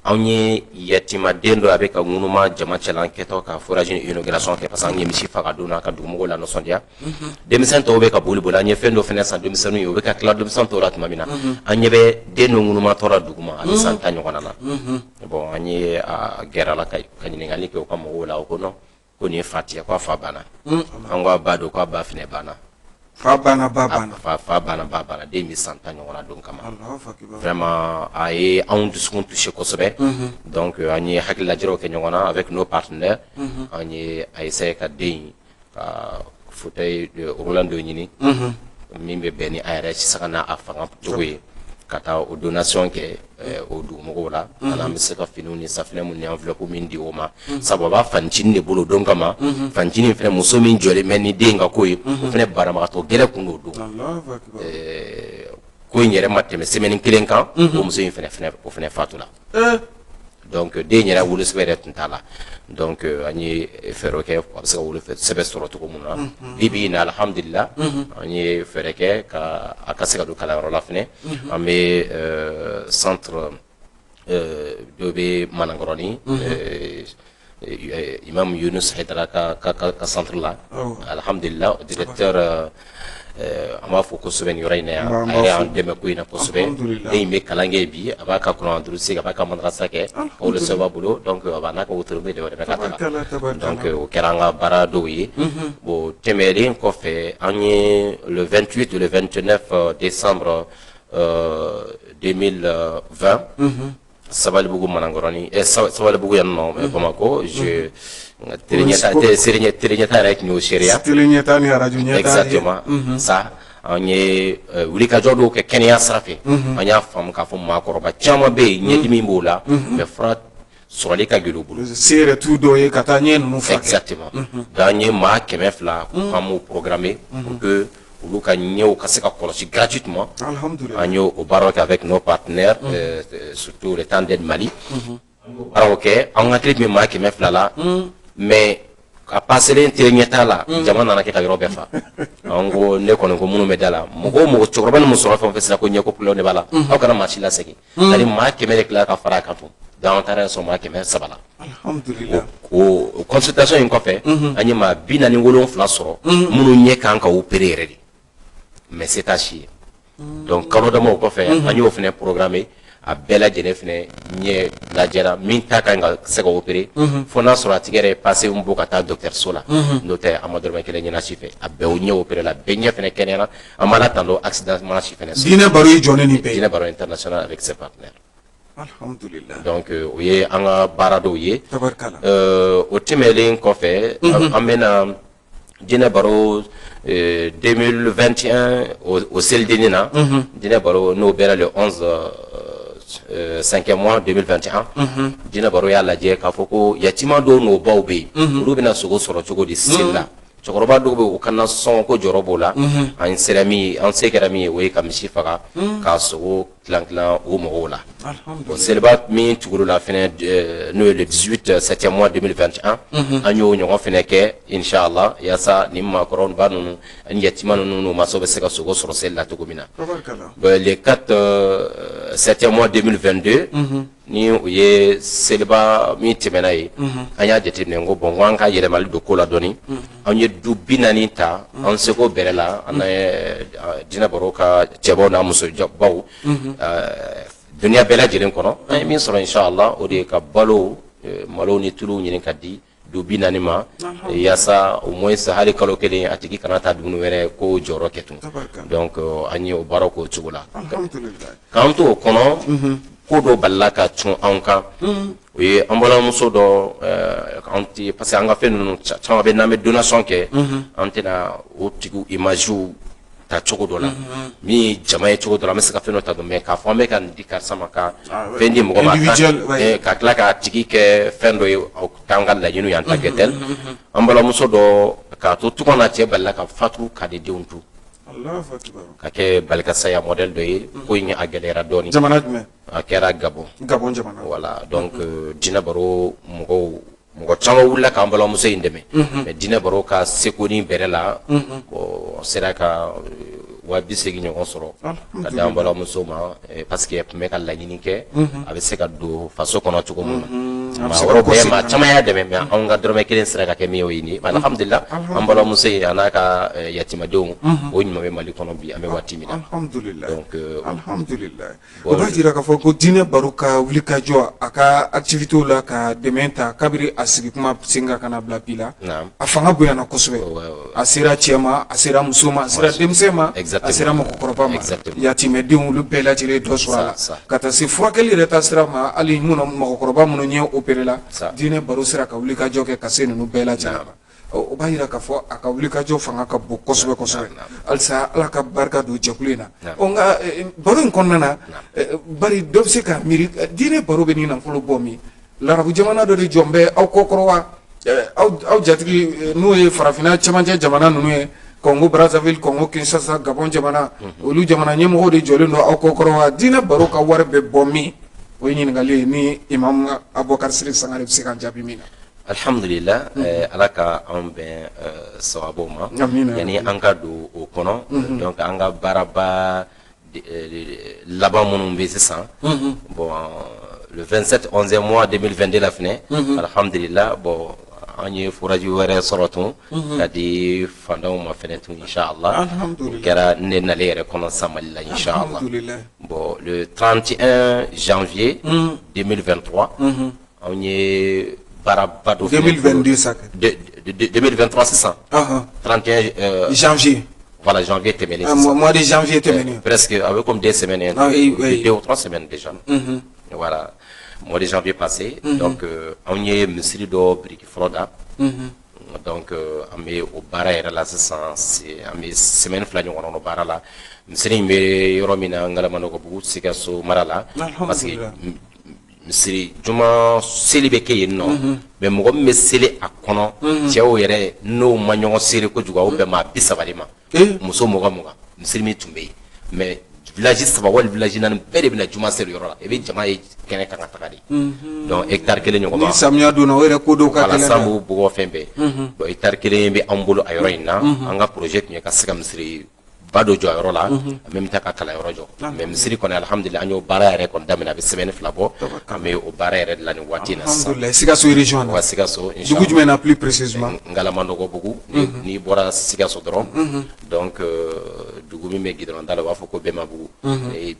Anw ye yatimaden dɔ, a bɛ ka ŋunuma jama cɛla kɛtɔ ka forage inauguration kɛ, parce que an ye misi faga don na ka dugumɔgɔw la nisɔndiya. Denmisɛn tɔw bɛ ka boli boli, an ye fɛn dɔ fana san denmisɛnninw ye, u bɛ ka tila denmisɛn tɔw la tuma min na, an ɲɛ bɛ den dɔ ŋunumatɔ la duguma, a bɛ san 10 ɲɔgɔn na. Bon, an ye a gɛrɛ la ka ɲininkali kɛ u ka mɔgɔw la, o ko non, ko nin ye fa tigɛ, ko a fa banna. An ko a ba don, ko a ba fana banna. Fa banna, ba banna. Fa banna, ba banna. Den bɛ san 10 ɲɔgɔn na don kama. Vraiment, a ye anw dusukun touché kosɛbɛ. Donc an ye hakililajiraw kɛ ɲɔgɔn na avec nos partenaires. An ye a essayer ka den ka fauteuil roulant dɔ ɲini min bɛ bɛn ni a yɛrɛ sisan n'a a fanga cogo ye, ka taa o donation kɛ o dugumɔgɔw la. Ani an bɛ se ka finiw ni safinɛ mun ni enveloppe min di o ma, sabu a b'a fanicinin de bolo don kama. Fanicinin fɛnɛ, muso min jɔlen bɛ ni den ka ko ye, o fɛnɛ banabagatɔ gɛlɛn kun don. Don ko in yɛrɛ ma tɛmɛ semaine kelen kan, o muso in fɛnɛ, o fɛnɛ fatula. Donc den yɛrɛ wolosɛbɛn yɛrɛ tun t'a la. Donc an ye fɛɛrɛ kɛ a bɛ se ka wolosɛbɛn sɔrɔ cogo min na. Bi bi in na, alhamdulila, an ye fɛɛrɛ kɛ ka a ka se ka don kalanyɔrɔ la fɛnɛ. An bɛ centre dɔ bɛ Manakɔrɔni, Imam Yunus Haidara ka centre la. Alhamdulila, directeur, an b'a fɔ kosɛbɛ nin yɔrɔ in na yan, a yɛrɛ y'an dɛmɛ ko in na kosɛbɛ. Den in bɛ kalan kɛ bi, a b'a ka kuran durusi, a b'a ka madrasa kɛ, wolosɛbɛn b'a bolo. Donc a b'a n'a ka wotoro bɛ dɛmɛ ka taga. Donc o kɛra an ka baara dɔw ye. Bon, tɛmɛnen kɔfɛ, an ye le 28, le 29 décembre 2020, Sabalibugu, Manakɔrɔni, Sabalibugu yan nɔ, Bamakɔ, je télé ɲɛta yɛrɛ tun y'o seereya. Télé ɲɛta ni radio ɲɛta. Exactement ça. An ye wulikajɔ dɔw kɛ kɛnɛya sira fɛ. An y'a faamu k'a fɔ maakɔrɔba caman bɛ yen, ɲɛdimi b'o la, mais fura sɔrɔli ka gɛlɛn u bolo. Se yɛrɛ t'u dɔw ye ka taa ɲɛ ninnu furakɛ. Exactement. Donc an ye maa 200 k'an b'o programmer pour que olu ka ɲɛw ka se ka kɔlɔsi gratuitement. An y'o baaraw kɛ avec nos partenaires, surtout le temps d'aide Mali. Baaraw kɛ, an hakili tun bɛ maa 200 la, mais a paselen télé ɲɛta la, jama nana kɛ ka yɔrɔ bɛɛ fa. An ko, ne kɔni ko minnu bɛ da la, mɔgɔ o mɔgɔ, cɛkɔrɔba ni musokɔrɔba, fɛn o fɛn sera ko ɲɛko problème de b'a la, aw kana maa si lasegin. C'est à dire maa 100 de tilala ka fara a kan tun. Donc an taara sɔrɔ maa 300 la. O consultation in kɔfɛ, an ye maa 47 sɔrɔ minnu ɲɛ kan ka opérer yɛrɛ de, mais se t'a si ye. Donc kalo dama o kɔfɛ, an y'o fana programmer, a bɛɛ lajɛlen fana ɲɛ lajɛra. Min ta kan ka se ka opérer, fo n'a sɔrɔ a tigi yɛrɛ ye passé min bɔ ka taa dɔgɔtɔrɔso la, n'o tɛ a ma dɔrɔmɛ kelen ɲɛna si fɛ. A bɛɛ o ɲɛ opéré la, bɛɛ ɲɛ fana kɛnɛyara. An b'a la tando, accident ma si fana sɔrɔ. Diinɛ baro y'i jɔ ni nin bɛɛ ye. Diinɛ baro international avec ses partenaires. Alhamdulillah. Donc o ye an ka baara dɔw ye. Tabarikala. O tɛmɛnen kɔfɛ, an bɛna Diinɛ baro 2021, o selidenni na, Diinɛ baro n'o bɛra le 11 5e mois 2021, Diinɛ baro y'a lajɛ k'a fɔ ko yatima dɔw n'o baw bɛ yen, olu bɛna sogo sɔrɔ cogo di seli la? Cɛkɔrɔba dɔw bɛ yen, u kana sɔn ko jɔrɔ b'o la. An sera min, an se kɛra min ye, o ye ka misi faga k'a sogo tilan tilan o mɔgɔw la. O seliba min tugula la fɛnɛ, n'o ye le 18 7e mois 2021, an y'o ɲɔgɔn fɛnɛ kɛ, inshallah, yaasa nin maakɔrɔba ninnu ani yatima ninnu n'u mansaw bɛ se ka sogo sɔrɔ seli la cogo min na. Bon, le 4 7e mois 2022. Ni o ye seliba min tɛmɛna ye, an y'a jateminɛ ko bon, ko an ka yɛlɛmali don ko la dɔɔni. An ye du 40 ta an seko bɛrɛ la, an ye Diinɛ Baro ka cɛbaw n'a musobaw dunya bɛɛ lajɛlen kɔnɔ. An ye min sɔrɔ, inshallah, o de ye ka balo, malo ni tulu ɲini ka di du 40 ma, yaasa au moins hali kalo kelen a tigi kana taa dumuni wɛrɛ ko jɔyɔrɔ kɛ tun. Donc an ye o baara k'o cogo la. K'an to o kɔnɔ, ko dɔ balila ka cun anw kan. O ye an balimamuso dɔ, an tɛ, parce que an ka fɛn ninnu caman bɛ, n'an bɛ donation kɛ, an tɛna o tigiw image ta cogo dɔ la min ye jama ye cogo dɔ la. An bɛ se ka fɛn dɔ ta dɔn, mais k'a fɔ an bɛ ka nin di karisa ma, ka fɛn di mɔgɔ ma, ka tila k'a tigi kɛ fɛn dɔ ye, t'an ka laɲiniw ye en tant que tel. An balimamuso dɔ, k'a to tunga na, cɛ balila ka fatu ka di denw to, ka kɛ balikasaya modèle dɔ ye. Ko in a gɛlɛyara dɔɔnin. Jamana jumɛn? A kɛra Gabon. Gabon jamana. Voilà, donc Diinɛ Baro mɔgɔw, mɔgɔ caman wulila k'an balimamuso in dɛmɛ, mais Diinɛ Baro ka seko ni bɛrɛ la, o sera ka 80.000 ɲɔgɔn sɔrɔ ka di an balimamuso ma, parce que a tun bɛ ka laɲini kɛ a bɛ se ka don faso kɔnɔ cogo min na. Maa wɛrɛw bɛɛ, maa caman y'a dɛmɛ, mais anw ka dɔrɔmɛ kelen sera ka kɛ min ye, o ye nin ye. Alhamdulillah, an balimamuso in a n'a ka yatimadenw, o ɲuman bɛ Mali kɔnɔ bi, an bɛ waati min na. Alhamdulillah. Donc alhamdulillah, o b'a jira k'a fɔ ko Diinɛ Baro ka wuli ka jɔ a ka activités la, ka dɛmɛ ta kabiri a sigi kuma sen kan ka na bila bi la, a fanga bonyana kosɛbɛ. A sera cɛ ma, a sera muso ma, a sera denmisɛn ma, a sera mɔgɔkɔrɔba ma, yatimɛdenw, olu bɛɛ lajɛlen dɔ sɔrɔ a la, ka taa se furakɛli yɛrɛ ta sira ma. Hali minnu mɔgɔkɔrɔba minnu ɲɛ opéré la, Diinɛ Baro sera ka wuli ka jɔ kɛ ka se ninnu bɛɛ lajɛlen ma. O b'a jira k'a fɔ a ka wuli ka jɔ fanga ka bon kosɛbɛ kosɛbɛ. Halisa Ala ka barika don jɛkulu in na. Ɔ nka baro in kɔnɔna na, bari dɔ bɛ se ka miiri: Diinɛ Baro bɛ ni nafolo bɔ min? Larabu jamana dɔ de jɔn bɛ aw kɔ kɔrɔ wa? Aw jatigi n'o ye farafinna cɛmancɛ jamana ninnu ye, Congo Brazzaville, Congo Kinshasa, Gabon jamana, olu jamana ɲɛmɔgɔw de jɔlen don aw kɔ kɔrɔ wa? Diinɛ Baro ka wari bɛ bɔ min? O ye ɲininkali ye ni Imam Abubakar Sidiki Sangare bɛ se ka jaabi min na. Alhamdulillah, Ala ka anw bɛn sababu ma. Yanni an ka don o kɔnɔ, donc an ka baaraba laban minnu bɛ sisan, bon, le 27 11 mois 2022 la fɛnɛ, alhamdulillah, bon, an ye forage wɛrɛ sɔrɔ tun ka di fantanw ma fɛnɛ tun, inshallah. O kɛra ne nalen yɛrɛ kɔnɔ san Mali la, inshallah. Bon, le 31 janvier 2023, anw ye baaraba dɔ 2022 sa. 2023 sisan, 31 janvier. Voilà, janvier tɛmɛnen sisan. Mois de janvier tɛmɛnen. Presque a bɛ comme 2 semaines, 2 ou 3 semaines déjà. Voilà, mois de janvier passé. Donc anw ye misiri dɔ biriki fɔlɔ da. Donc an bɛ o baara yɛrɛ la sisan, an bɛ semaine 2 ɲɔgɔn o baara la. Misiri in bɛ yɔrɔ min na, Ngalamanɔgɔbugu, Sikaso mara la, parce que misiri juma seli bɛ kɛ yen nɔ, mais mɔgɔ min bɛ seli a kɔnɔ, cɛw yɛrɛ n'o ma ɲɔgɔn seri kojugu, aw bɛn maa 30 de ma, muso 20 20. Misiri min tun bɛ yen, mais village saba wali village naani bɛɛ de bɛna juma seli yɔrɔ la, i bɛ jama ye kɛnɛ kan ka taga de. Donc hectare kelen ɲɔgɔn. Ni samiya donna, o yɛrɛ ko dɔw ka gɛlɛn. San b'u bugɔ fɛn bɛɛ. Bon, hectare kelen bɛ anw bolo a yɔrɔ in na. An ka projet tun ye ka se ka misiri ba dɔ jɔ a yɔrɔ la, an bɛ taa ka kalanyɔrɔ jɔ. Mais misiri kɔni, alhamdulillah, an y'o baara yɛrɛ kɔni daminɛ, a bɛ semaine 2 bɔ, an bɛ o baara yɛrɛ de la nin waati in na sisan. Sikaso région na. Wa Sikaso. Dugu jumɛn na plus précisément? Ngalamanɔgɔbugu. N'i bɔra Sikaso dɔrɔn, donc dugu min bɛ goudron da la, u b'a fɔ ko Bɛmabugu.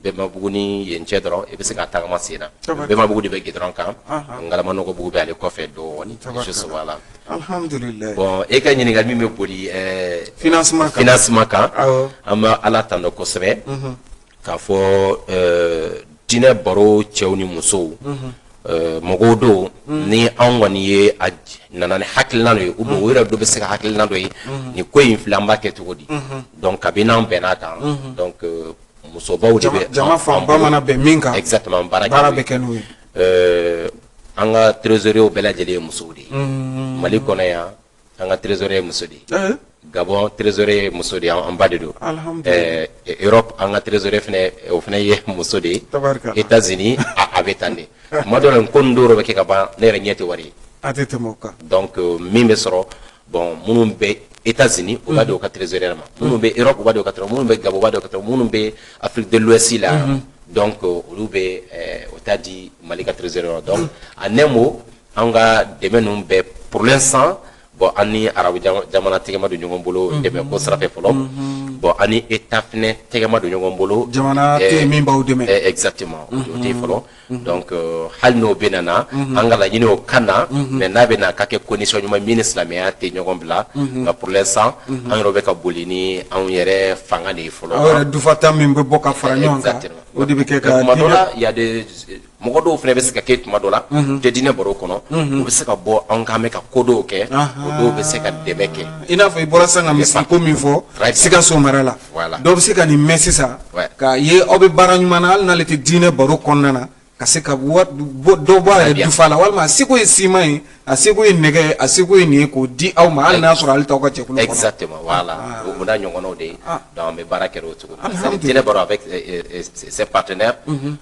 Bɛmabugu ni yen cɛ dɔrɔn, i bɛ se ka tagama sen na. Bɛmabugu de bɛ goudron kan, Ngalamanɔgɔbugu bɛ ale kɔfɛ dɔɔnin, juste, voilà. Alhamdulillah. Bon, e ka ɲininkali min bɛ boli financement kan. Financement kan, an bɛ Ala tando kosɛbɛ k'a fɔ Diinɛ Baro cɛw ni musow, mɔgɔw don ni anw kɔni ye a nana ni hakilina dɔ ye, ou bien o yɛrɛ dɔ bɛ se ka hakilina dɔ ye, nin ko in filɛ, an b'a kɛ cogo di? Donc kabini n'an bɛn'a kan, donc musobaw de bɛ jama fanba mana bɛn min kan, exactement, baara baara bɛ kɛ n'o ye. An ka trésorier bɛɛ lajɛlen ye musow de ye. Mali kɔnɔ yan, an ka trésorier ye muso de ye. Gabon trésorier ye muso de ye, an ba de don. Europe, an ka trésorier fɛnɛ, o fɛnɛ ye muso de ye. États-Unis, a bɛ tan de. Tuma dɔ la, ko nin dɔw bɛ kɛ ka ban, ne yɛrɛ ɲɛ tɛ wari ye. A tɛ tɛmɛ o kan. Donc min bɛ sɔrɔ, bon, minnu bɛ États-Unis, u b'a di u ka trésorier ma, minnu bɛ Europe, u b'a di u ka trésorier, minnu bɛ Gabon, u b'a di u ka trésorier, minnu bɛ Afrique de l'Ouest la. Donc olu bɛ o ta di Mali ka trésor ma. Donc en un mot, an ka dɛmɛ ninnu bɛɛ, pour l'instant, bon, an ni arabu jamana tɛgɛ ma don ɲɔgɔn bolo dɛmɛ ko sira fɛ fɔlɔ. Bon, an ni État fɛnɛ tɛgɛ ma don ɲɔgɔn bolo. Jamana tɛ yen min b'aw dɛmɛ. Exactement, o tɛ yen fɔlɔ. Donc hali n'o bɛ na, an ka laɲini o ka na, mais n'a bɛ na, ka kɛ condition ɲuman min ni silamɛya tɛ ɲɔgɔn bila. Nka pour l'instant, an yɛrɛ bɛ ka boli ni anw yɛrɛ fanga de ye fɔlɔ. Aw yɛrɛ dufata min bɛ bɔ ka fara ɲɔgɔn kan, o de bɛ kɛ ka Tuma dɔ la, y a des mɔgɔ dɔw fana bɛ se ka kɛ tuma dɔ la tɛ diinɛ baro kɔnɔ, u bɛ se ka bɔ anw kan bɛ ka ko dɔw kɛ, o dɔw bɛ se ka dɛmɛ kɛ. I n'a fɔ i bɔra sisan ka misiri ko min fɔ Sikaso mara la, dɔw bɛ se ka nin mɛn sisan k'a ye aw bɛ baara ɲuman na, hali n'ale tɛ diinɛ baro kɔnɔna na, ka se ka dɔ bɔ a yɛrɛ dufa la, walima a seko ye siman ye, a seko ye nɛgɛ, a seko ye nin ye, k'o di aw ma, hali n'a sɔrɔ ale t'aw ka jɛkulu kɔnɔ. Exactement, voilà, o n'a ɲɔgɔnnaw de ye. Donc an bɛ baara kɛ o cogo la, diinɛ baro avec ses partenaires.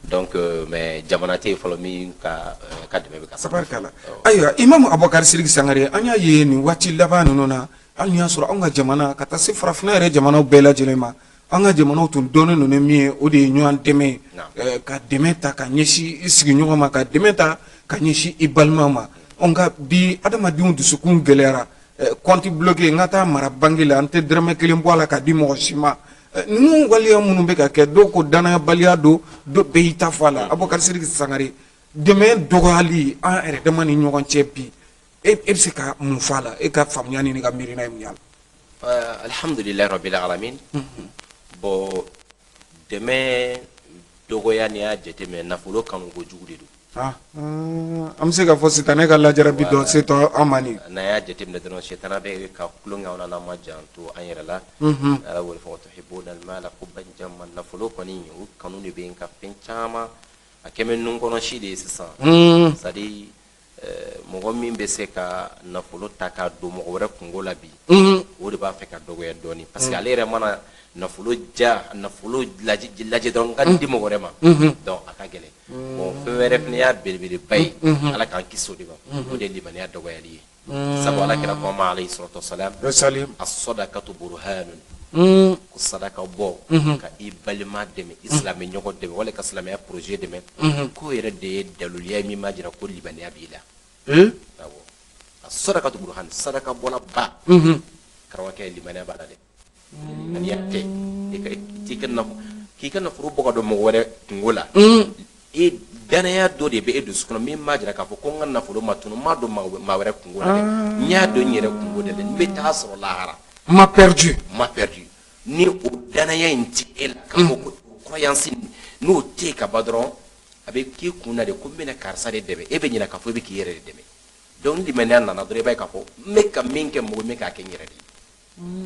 Donc mais jamana tɛ yen fɔlɔ min ka dɛmɛ bɛ ka Tabarikala. Ayiwa, Imamu Abubakari Sidiki Sangare, an y'a ye nin waati laban ninnu na, hali n'i y'a sɔrɔ anw ka jamana ka taa se farafinna yɛrɛ jamanaw bɛɛ lajɛlen ma, an ka jamanaw tun dɔnnen don ni min ye, o de ye ɲɔgɔn dɛmɛ ye, ka dɛmɛ ta ka ɲɛsin i sigiɲɔgɔn ma, ka dɛmɛ ta ka ɲɛsin i balima ma. Nka bi, adamadenw dusukun gɛlɛyara. Compte bloqué, n ka taa mara banque la, n tɛ dɔrɔmɛ kelen bɔ a la ka di mɔgɔ si ma. Ninnu waleya minnu bɛ ka kɛ, dɔw ko danayabaliya don, dɔw bɛɛ y'i ta fɔ a la. Abubakari Sidiki Sangare, dɛmɛ dɔgɔyali an yɛrɛ dama ni ɲɔgɔn cɛ bi, e bɛ se ka mun fɔ a la? E ka faamuya ni ka miirina ye mun ye a la? Alhamdulilayi rabbil alamin. Bon, dɛmɛ dɔgɔya, n'i y'a jateminɛ, nafolo kanu kojugu de don. An bɛ se k'a fɔ sitanɛ ka lajarabi dɔ se tɔ an ma nin. N'an y'a jateminɛ dɔrɔn, sitanɛ bɛ ka tulon kɛ anw na, n'an ma janto an yɛrɛ la. Ala wele fɔ tuhibbuna almala hubban jamma. Nafolo kɔni, o kanu de bɛ yen ka fɛn caman a kɛmɛ nun kɔnɔ si de ye sisan. C'est à dire, mɔgɔ min bɛ se ka nafolo ta k'a don mɔgɔ wɛrɛ kungo la bi, o de b'a fɛ ka dɔgɔya dɔɔni, parce que ale yɛrɛ mana nafolo ja, nafolo lajɛ dɔrɔn, ka di mɔgɔ wɛrɛ ma, donc a ka gɛlɛn. Bon, fɛn wɛrɛ fana y'a belebeleba ye, Ala k'an kisi o de ma, o de ye limaniya dɔgɔyali ye. Sabu Ala kira ko an ma, alayhi salatu wasalam, as-sadaqatu burhanun, ko sadaka bɔ ka i balima dɛmɛ, i silamɛ ɲɔgɔn dɛmɛ, wala ka silamɛya projet dɛmɛ, k'o yɛrɛ de ye daluya ye min b'a jira ko limaniya b'i la. Awɔ, as-sadaqatu burhan, sadaka bɔla ba, karamɔgɔkɛ, limaniya b'a la dɛ. Limaniya tɛ e ka t'i ka nafolo, k'i ka nafolo bɔ ka don mɔgɔ wɛrɛ kungo la, e danaya dɔ de bɛ e dusukun kɔnɔ min b'a jira k'a fɔ ko n ka nafolo ma tunu, n m'a don maa wɛrɛ kungo la dɛ, n y'a don n yɛrɛ kungo de la, n bɛ taa sɔrɔ lahara. Ma perdu. Ma perdu. Ni o danaya in ti e la, k'a fɔ ko croyance n'o tɛ yen ka ban dɔrɔn, a bɛ k'i kun na de ko n bɛna karisa de dɛmɛ, e bɛ ɲinɛ k'a fɔ e bɛ k'i yɛrɛ de dɛmɛ. Donc ni limaniya nana dɔrɔn, i b'a ye k'a fɔ n bɛ ka min kɛ mɔgɔ min k'a kɛ n yɛrɛ de ye.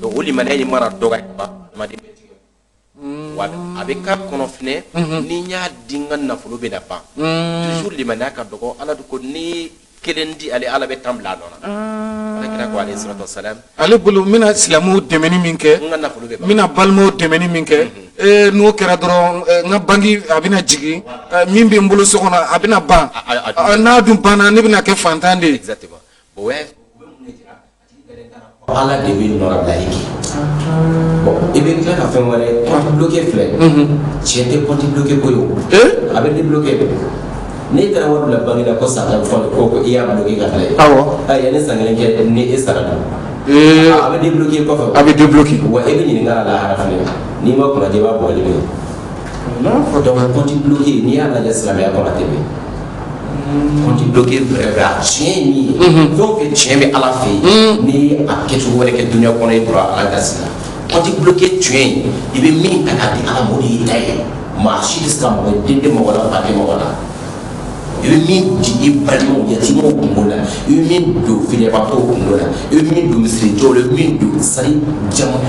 Donc o limaniya in mana dɔgɔya ka ban, adamaden bɛ tigɛ wa a bɛ k'a kɔnɔ fɛnɛ, ni n y'a di, n ka nafolo bɛ na ban. Toujours limaniya ka dɔgɔ. Ala ko ni kelen di, ale Ala bɛ 10 bila a nɔ na. Ala kira ko, alayhi salatu wasalam. Ale bolo, n bɛna silamɛw dɛmɛni min kɛ, n ka nafolo bɛ n bɛna balimaw dɛmɛni min kɛ, n'o kɛra dɔrɔn, n ka banki a bɛna jigin, min bɛ n bolo so kɔnɔ a bɛna ban, n'a dun banna, ne bɛna kɛ fantan de ye. Exactement. Bon, o bɛ mun de jira? Ala de bɛ nɔrabilali kɛ. Bon, i bɛ tila ka fɛn wɛrɛ, compte bloqué filɛ, tiɲɛ tɛ compte bloqué ko ye o. A bɛ débloqué. N'e taara wari bila banque la ko san 10 fɔ ko i y'a bloqué ka bila yen. Awɔ. Yanni san kelen kɛ ni e sara dun. A bɛ débloqué kɔfɛ. A bɛ débloqué. Wa e bɛ ɲininka a lahara fɛnɛ, n'i ma kunnaja, i b'a bɔli minɛ. Donc compte bloqué, n'i y'a lajɛ silamɛya kɔnɔ, a tɛ bɛn. Compte bloqué vrai, a tiɲɛ ye min ye, fɛn o fɛn tiɲɛ bɛ Ala fɛ yen, n'i ye a kɛcogo wɛrɛ kɛ dunuya kɔnɔ, i donna Ala gasi la. Compte bloqué tiɲɛ ye, i bɛ min ta k'a di Ala ma, o de y'i ta ye. Maa si tɛ se ka mɔgɔ den tɛ mɔgɔ la, fa tɛ mɔgɔ la. I bɛ min di i balimaw, yatimɛw kungo la, i bɛ min don filiyabatɔw kungo la, i bɛ min don misirijɔw la, i bɛ min don sari jama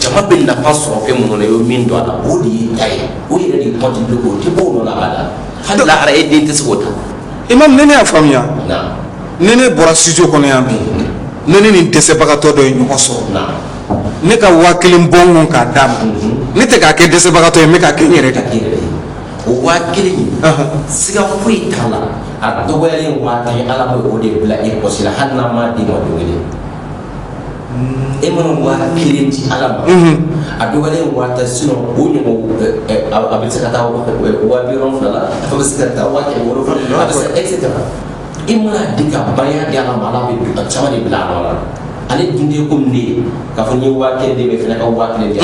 jama bɛ nafa sɔrɔ fɛn minnu na, i bɛ min don a la, o de y'i ta ye. O yɛrɛ de ye compte bloqué, o tɛ bɔ o nɔ la abada. Hali lahara, e den tɛ se k'o ta. Imam, ni ne y'a faamuya, ni ne bɔra studio kɔnɔ yan bi, ni ne ni dɛsɛbagatɔ dɔ ye ɲɔgɔn sɔrɔ, ne ka 1000 bɔ n kun k'a d'a ma, ne tɛ k'a kɛ dɛsɛbagatɔ ye, n bɛ k'a kɛ n yɛrɛ de ye. O 1000 in, siga foyi t'a la, a dɔgɔyalen 10,000 ye, Ala bɛ o de bila i pɔsi la, hali n'a m'a d'i ma don kelen. E mana 1000 di Ala ma, a dɔgɔyalen 10 000, sinon o ɲɔgɔn a bɛ se ka taa 70 000 la, a bɛ se ka taa 700 000, a bɛ se, et cetera. I mana di ka ban, i y'a di Ala ma, Ala bɛ a caman de bila a nɔ la. Ale dun tɛ komi ne ye k'a fɔ n ye 1000 di, bɛ fana ka 1000 di.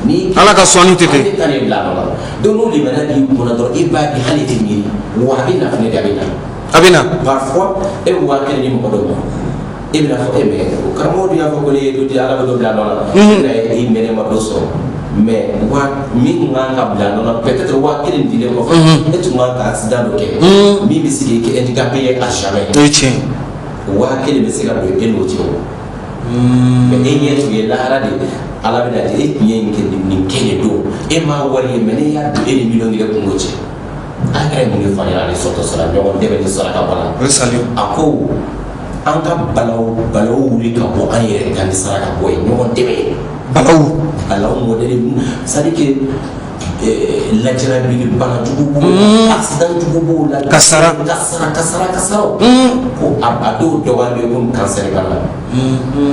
Ni Ala ka sɔnni tɛ ten. Ale ta de bila a nɔ la. Donc n'o limaniya b'i kunna dɔrɔn, i b'a di, hali i tɛ miiri wa a bɛ na fɛnɛ de, a bɛ na. A bɛ na. Parfois e bɛ 1000 di mɔgɔ dɔ ma, e bɛna fɔ e mais o karamɔgɔ dun y'a fɔ ko ne ye dɔ di, Ala bɛ dɔ bila a nɔ la. E bɛna ye i mɛnɛ ma dɔ sɔrɔ, mais wa min tun kan ka bila a nɔ la, peut-être 1000 dilen kɔfɛ, e tun kan ka accident dɔ kɛ min bɛ se k'i kɛ handicapé ye à jamais. O ye tiɲɛ. 1000 bɛ se ka don e n'o cɛ o, mais e ɲɛ tun ye lahara de, Ala bɛna di e tun ye nin kɛ, nin kɛ de don, e m'a wari ye, mais ne y'a don e ni 1000000 kun cɛ. Ala yɛrɛ ye mun de fɔ an ɲɛna ale sɔtɔ sara ɲɔgɔn dɛmɛ ni saraka bɔ la? O ye saliw. A ko an ka balaw balaw wuli ka bɔ an yɛrɛ kan ni saraka bɔ ye, ɲɔgɔn dɛmɛ. Balaw. Balaw modèle, c'est à dire que lajarabili bana jugu b'o la, accident jugu b'o la. Kasara. Kasara, kasara, kasaraw ko a dɔw dɔgɔyalen bɛ komi cancer bana.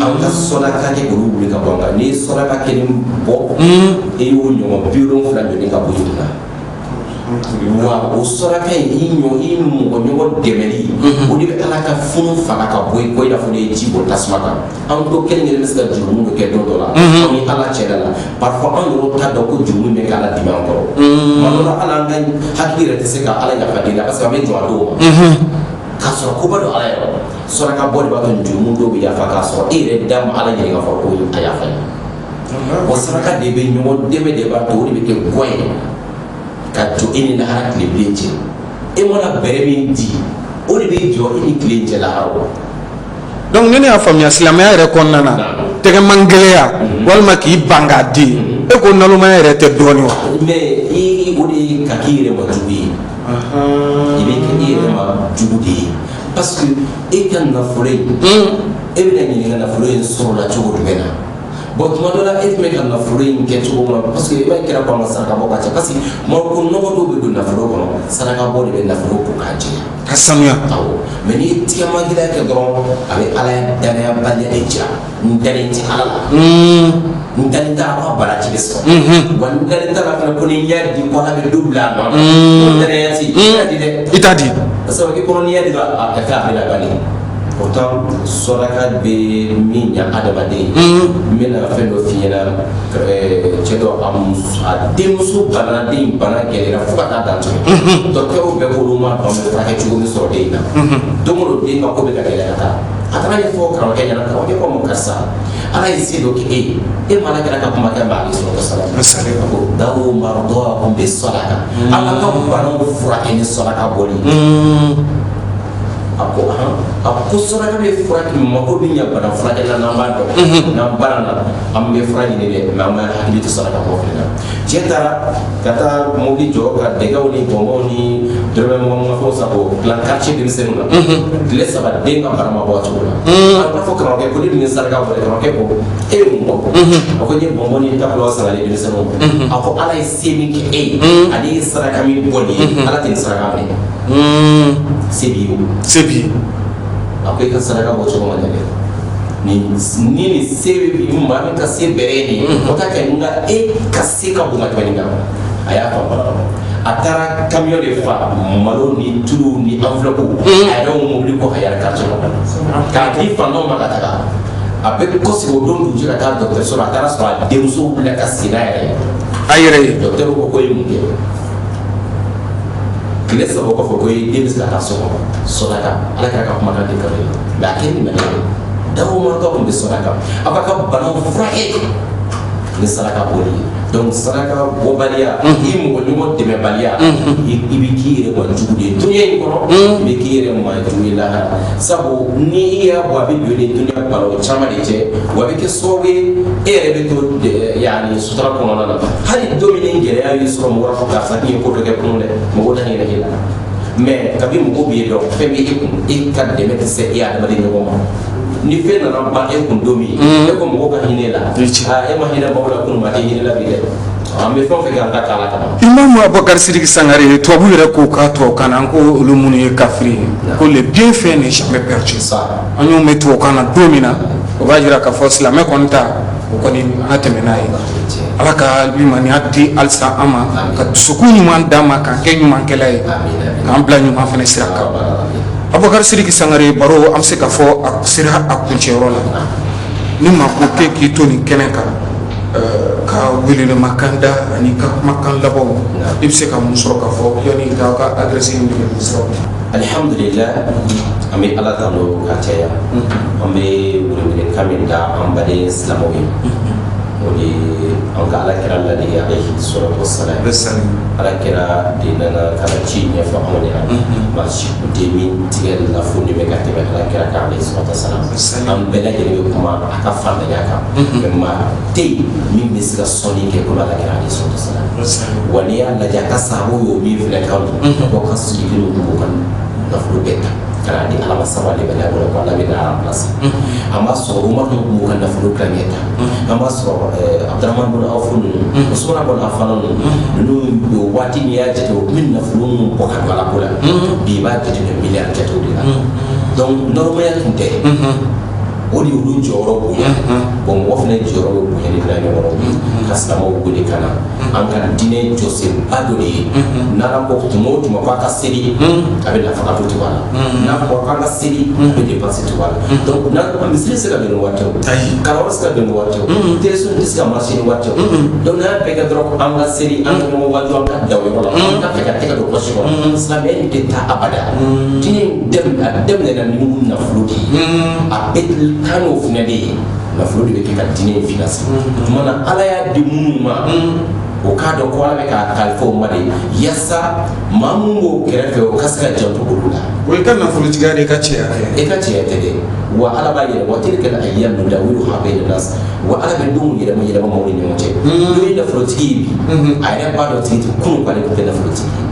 An ka sɔdaka kɛ k'olu wuli ka bɔ an kan. N'i ye sɔdaka kelen bɔ, e y'o ɲɔgɔn 70 joli ka bɔ i kunna. Wa o sɔdaka in, i ɲɔ i mɔgɔ ɲɔgɔn dɛmɛli, o de bɛ Ala ka funu faga ka bɔ i kɔ, i n'a fɔ ne ye ji bɔ tasuma kan. An dɔ kelen kelen bɛ se ka jurumu dɔ kɛ don dɔ la, anw ni Ala cɛla la. Parfois an yɛrɛ t'a dɔn ko jurumu bɛ k'Ala dimi an kɔrɔ. Tuma dɔ la, hali an ka hakili yɛrɛ tɛ se ka Ala yafa deli la, parce que an bɛ jɔn a dɔw ma k'a sɔrɔ koba dɔ Ala yɛrɛ. Saraka bɔ de b'a to jurumu dɔw bɛ yafa, k'a sɔrɔ e yɛrɛ da ma Ala ɲininka fɔ ko a yafa ye. O saraka de bɛ ɲɔgɔn dɛmɛ de b'a to, o de bɛ kɛ gɔn ye ka jɔ e ni lahara tile bilen cɛ. E mana bɛrɛ min di, o de bɛ jɔ e ni tile cɛ lahara o. Donc ni ne y'a faamuya, silamɛya yɛrɛ kɔnɔna na, tɛgɛ man gɛlɛya walima k'i ban k'a di, e ko nalomaya yɛrɛ tɛ dɔɔni wa? Mais i o de ye ka k'i yɛrɛ ma jugu ye. I bɛ kɛ i yɛrɛ ma jugu de ye, parce que e ka nafolo in, e bɛna ɲininka nafolo in sɔrɔla cogo jumɛn na. Bon, tuma dɔ la, e tun bɛ ka nafolo in kɛ cogo min na, parce que i b'a ye kira ko an ka saraka bɔ ka ca, parce que ma ko nɔgɔ dɔw bɛ don nafolo kɔnɔ, saraka bɔ de bɛ nafolo ko k'a jɛya. Ka sanuya. Awɔ, mais n'i ye tigɛmagɛlɛya kɛ dɔrɔn, a bɛ Ala danayabaliya de jira. N dalen tɛ Ala la, n dalen t'a la ko a baraji bɛ sɔrɔ, wa n dalen t'a la fana ko ni n y'a di ko Ala bɛ dɔ bila a nɔ na. O danaya tɛ yen, i t'a di dɛ. I t'a di. Parce que i kɔnɔ n'i y'a di dɔrɔn, a fɛ a bɛ na bali. Pourtant saraka bɛ min ɲa adamaden ye, n bɛna fɛn dɔ f'i ɲɛna. Cɛ dɔ, a muso, a denmuso banna, den in bana gɛlɛyara fo ka taa dan tɛmɛ. Dɔkitɛriw bɛɛ k'olu ma dɔn bɛ furakɛ cogo min sɔrɔ den in na. Don o don, den ka ko bɛ ka gɛlɛya ka taa. A taara ɲɛfɔ karamɔgɔkɛ ɲɛna. Karamɔgɔkɛ ko a ma: karisa, Ala ye se dɔ kɛ e ye, e ma Ala kɛra ka kumakan bɛ ale sɔrɔ sala. A ko dawu maradakum bi sadaka, Ala ka banaw furakɛ ni saraka bɔli ye. A ko ahan, a ko saraka bɛ furakɛ, mako bɛ ɲɛ bana furakɛ la. N'an b'a dɔn n'an banna na, an bɛ fura ɲini dɛ, mais an bɛ hakili to saraka bɔ fana na. Cɛ taara ka taa mobili jɔ ka dɛgɛw ni bɔnbɔnw ni dɔrɔmɛ 20 20 fɛnw san k'o dilan quartier denmisɛnninw na. Tile 3, den ka bana ma bɔ a cogo la. A b'a fɔ karamɔgɔkɛ ko ne dun ye saraka bɔ dɛ. Karamɔgɔkɛ ko e ye mun bɔ? A ko n ye bɔnbɔn ni tabulaw san ka di denmisɛnninw ma. A ko Ala ye se min kɛ e ye, ale ye saraka min bɔ nin ye, Ala tɛ nin saraka minɛ. Se b'i ye o. Se b'i ye. A ko i ka saraka bɔ cogo ma ɲɛ dɛ. Ni se bɛ maa min ka se bɛrɛ ye nin ye, o t'a kɛ, nka e ka se ka bon ka tɛmɛ nin kan. A y'a faamu. A taara camion de fa malo ni tulu ni enveloppe, a yɛrɛ y'o mobili kɔ ka yɛlɛ quartier kɔnɔ k'a di fantanw ma ka taga. A bɛ kɔsegin o don dugujɛ ka taa dɔgɔtɔrɔso la. A taara sɔrɔ a denmuso wulila ka sen n'a yɛrɛ ye. A yɛrɛ ye. Dɔgɔtɔrɔ ko ko e ye mun kɛ? Tile 3 kɔfɛ, ko e den bɛ se ka taa so kɔnɔ. Sɔdaka, Ala kɛra ka kumakan de kama ye, mais a kɛ ni mɛnɛ ye dawo maratɔ tun bɛ sɔdaka, a b'a ka banaw furakɛ ni saraka bɔli ye. Donc saraka bɔbaliya, i mɔgɔ ɲɔgɔn dɛmɛbaliya, i bɛ k'i yɛrɛ ma jugu de ye dunuya in kɔnɔ, i bɛ k'i yɛrɛ ma jugu ye lahara. Sabu ni i y'a bɔ, a bɛ don ni dunuya balawu caman de cɛ, wa a bɛ kɛ sababu ye e yɛrɛ bɛ to yaani sutura kɔnɔna na. Hali don min ni gɛlɛya y'i sɔrɔ, mɔgɔ b'a fɔ karisa k'i ye ko dɔ kɛ kunun dɛ, mɔgɔw t'a ɲɛna e la. Mais kabi mɔgɔw b'i dɔn, fɛn bɛ e kun, e ka dɛmɛ tɛ se e adamaden ɲɔgɔn ma. Ni fɛn nana ban e kun don min, e ko mɔgɔw ka hinɛ la, aa, e ma hinɛ baw la kunun, ma tɛ hinɛ la bi dɛ. An bɛ fɛn o fɛn kɛ, an ka k'Ala kama. Imamu Abubakar Sidiki Sangare, tubabu yɛrɛ ko k'a tubabukan na ko olu minnu ye kafiri ye, ko le bienfait n'est jamais perdu. Ça. An y'o mɛn tubabukan na don min na. O b'a jira k'a fɔ silamɛ kɔni ta, o kɔni, an ka tɛmɛ n'a ye. Ala ka limaniya di halisa an ma, ka dusukun ɲuman d'an ma, k'an kɛ ɲumankɛla ye, k'an bila ɲuman fana sira kan. Abubakar Sidiki Sangare, baro, an bɛ se k'a fɔ a sera a kuncɛyɔrɔ la. Ni maa ko k'e k'i to nin kɛnɛ kan ka welemakan da ani ka kumakan labanw, i bɛ se ka mun sɔrɔ k'a fɔ yanni k'aw ka adresse ni nɛgɛjuru siraw? Alihamudulila, an bɛ Ala tanu ka caya. An bɛ welewelekan min da an baden silamɛw ye, o de ye an ka Ala kira ladege, alayhi salatu wasalam. Ala kira de nana ka na ci ɲɛfɔ anw ɲɛna. Maa si tun tɛ min tigɛ lafo ni bɛ ka tɛmɛ Ala kira kan, alayhi salatu wasalam. An bɛɛ lajɛlen bɛ kuma a ka fantanya kan, mais maa tɛ yen min bɛ se ka sɔnni kɛ komi Ala kira, alayhi salatu wasalam. Wa n'i y'a lajɛ, a ka sahabaw y'o min filɛ kan don ka sigilen don, k'u ka nafolo bɛɛ ta ka n'a di Ala ma, sabu ale bɛ n'a bolo ko Ala bɛ n'a remplacer. An b'a sɔrɔ Umaru tun b'u ka nafolo tilancɛ ta. An b'a sɔrɔ Abdramane bun Awf ninnu, Usumana bun Affan ninnu, o waati n'i y'a jate, u tun bɛ nafolo minnu bɔ ka don Ala ko la, bi i b'a jateminɛ miliyari jatew de la. Donc nɔrɔmaya tun tɛ, o de y'olu jɔyɔrɔ bonya. Bon, mɔgɔ fana jɔyɔrɔ bɛ bonya ni bila ɲɔgɔn ka silamɛw wele ka na an ka diinɛ jɔsenba dɔ de ye. N'Ala ko tuma o tuma k'a ka seli, a bɛ nafakatu tugu a la. N'a ko k'an ka seli, a bɛ dépense tugu a la. Donc n'a misiri tɛ se ka jɔ ni wari tɛ o, kalanyɔrɔ tɛ se ka jɔ ni wari tɛ o, téléso tɛ se ka marcher ni wari tɛ o. Donc n'a y'a bɛɛ kɛ dɔrɔn, an ka seli, an ka ɲɔgɔn waaju, an ka da o yɔrɔ la, an ka fɛ ka tɛgɛ don poche kɔnɔ, silamɛya in tɛ taa abada. Diinɛ in a daminɛna ni nafolo de ye, a bɛ taa n'o fana de ye. Nafolo de bɛ kɛ ka diinɛ in financer. Tuma na Ala y'a di minnu ma, o k'a dɔn ko Ala bɛ k'a kalifa o ma de, yaasa maa minnu b'o kɛrɛfɛ, o ka se ka janto olu la. O i ka nafolotigiya de, i ka cɛya kɛ. E ka cɛya tɛ dɛ. Wa Ala b'a yɛlɛma, wa tilka al-ayyamu nudawiluha bayna nas. Wa Ala bɛ donw yɛlɛma yɛlɛma maaw ni ɲɔgɔn cɛ. Dɔ ye nafolotigi ye bi, a yɛrɛ b'a dɔn tigi tɛ kunun k'ale tun tɛ nafolotigi ye.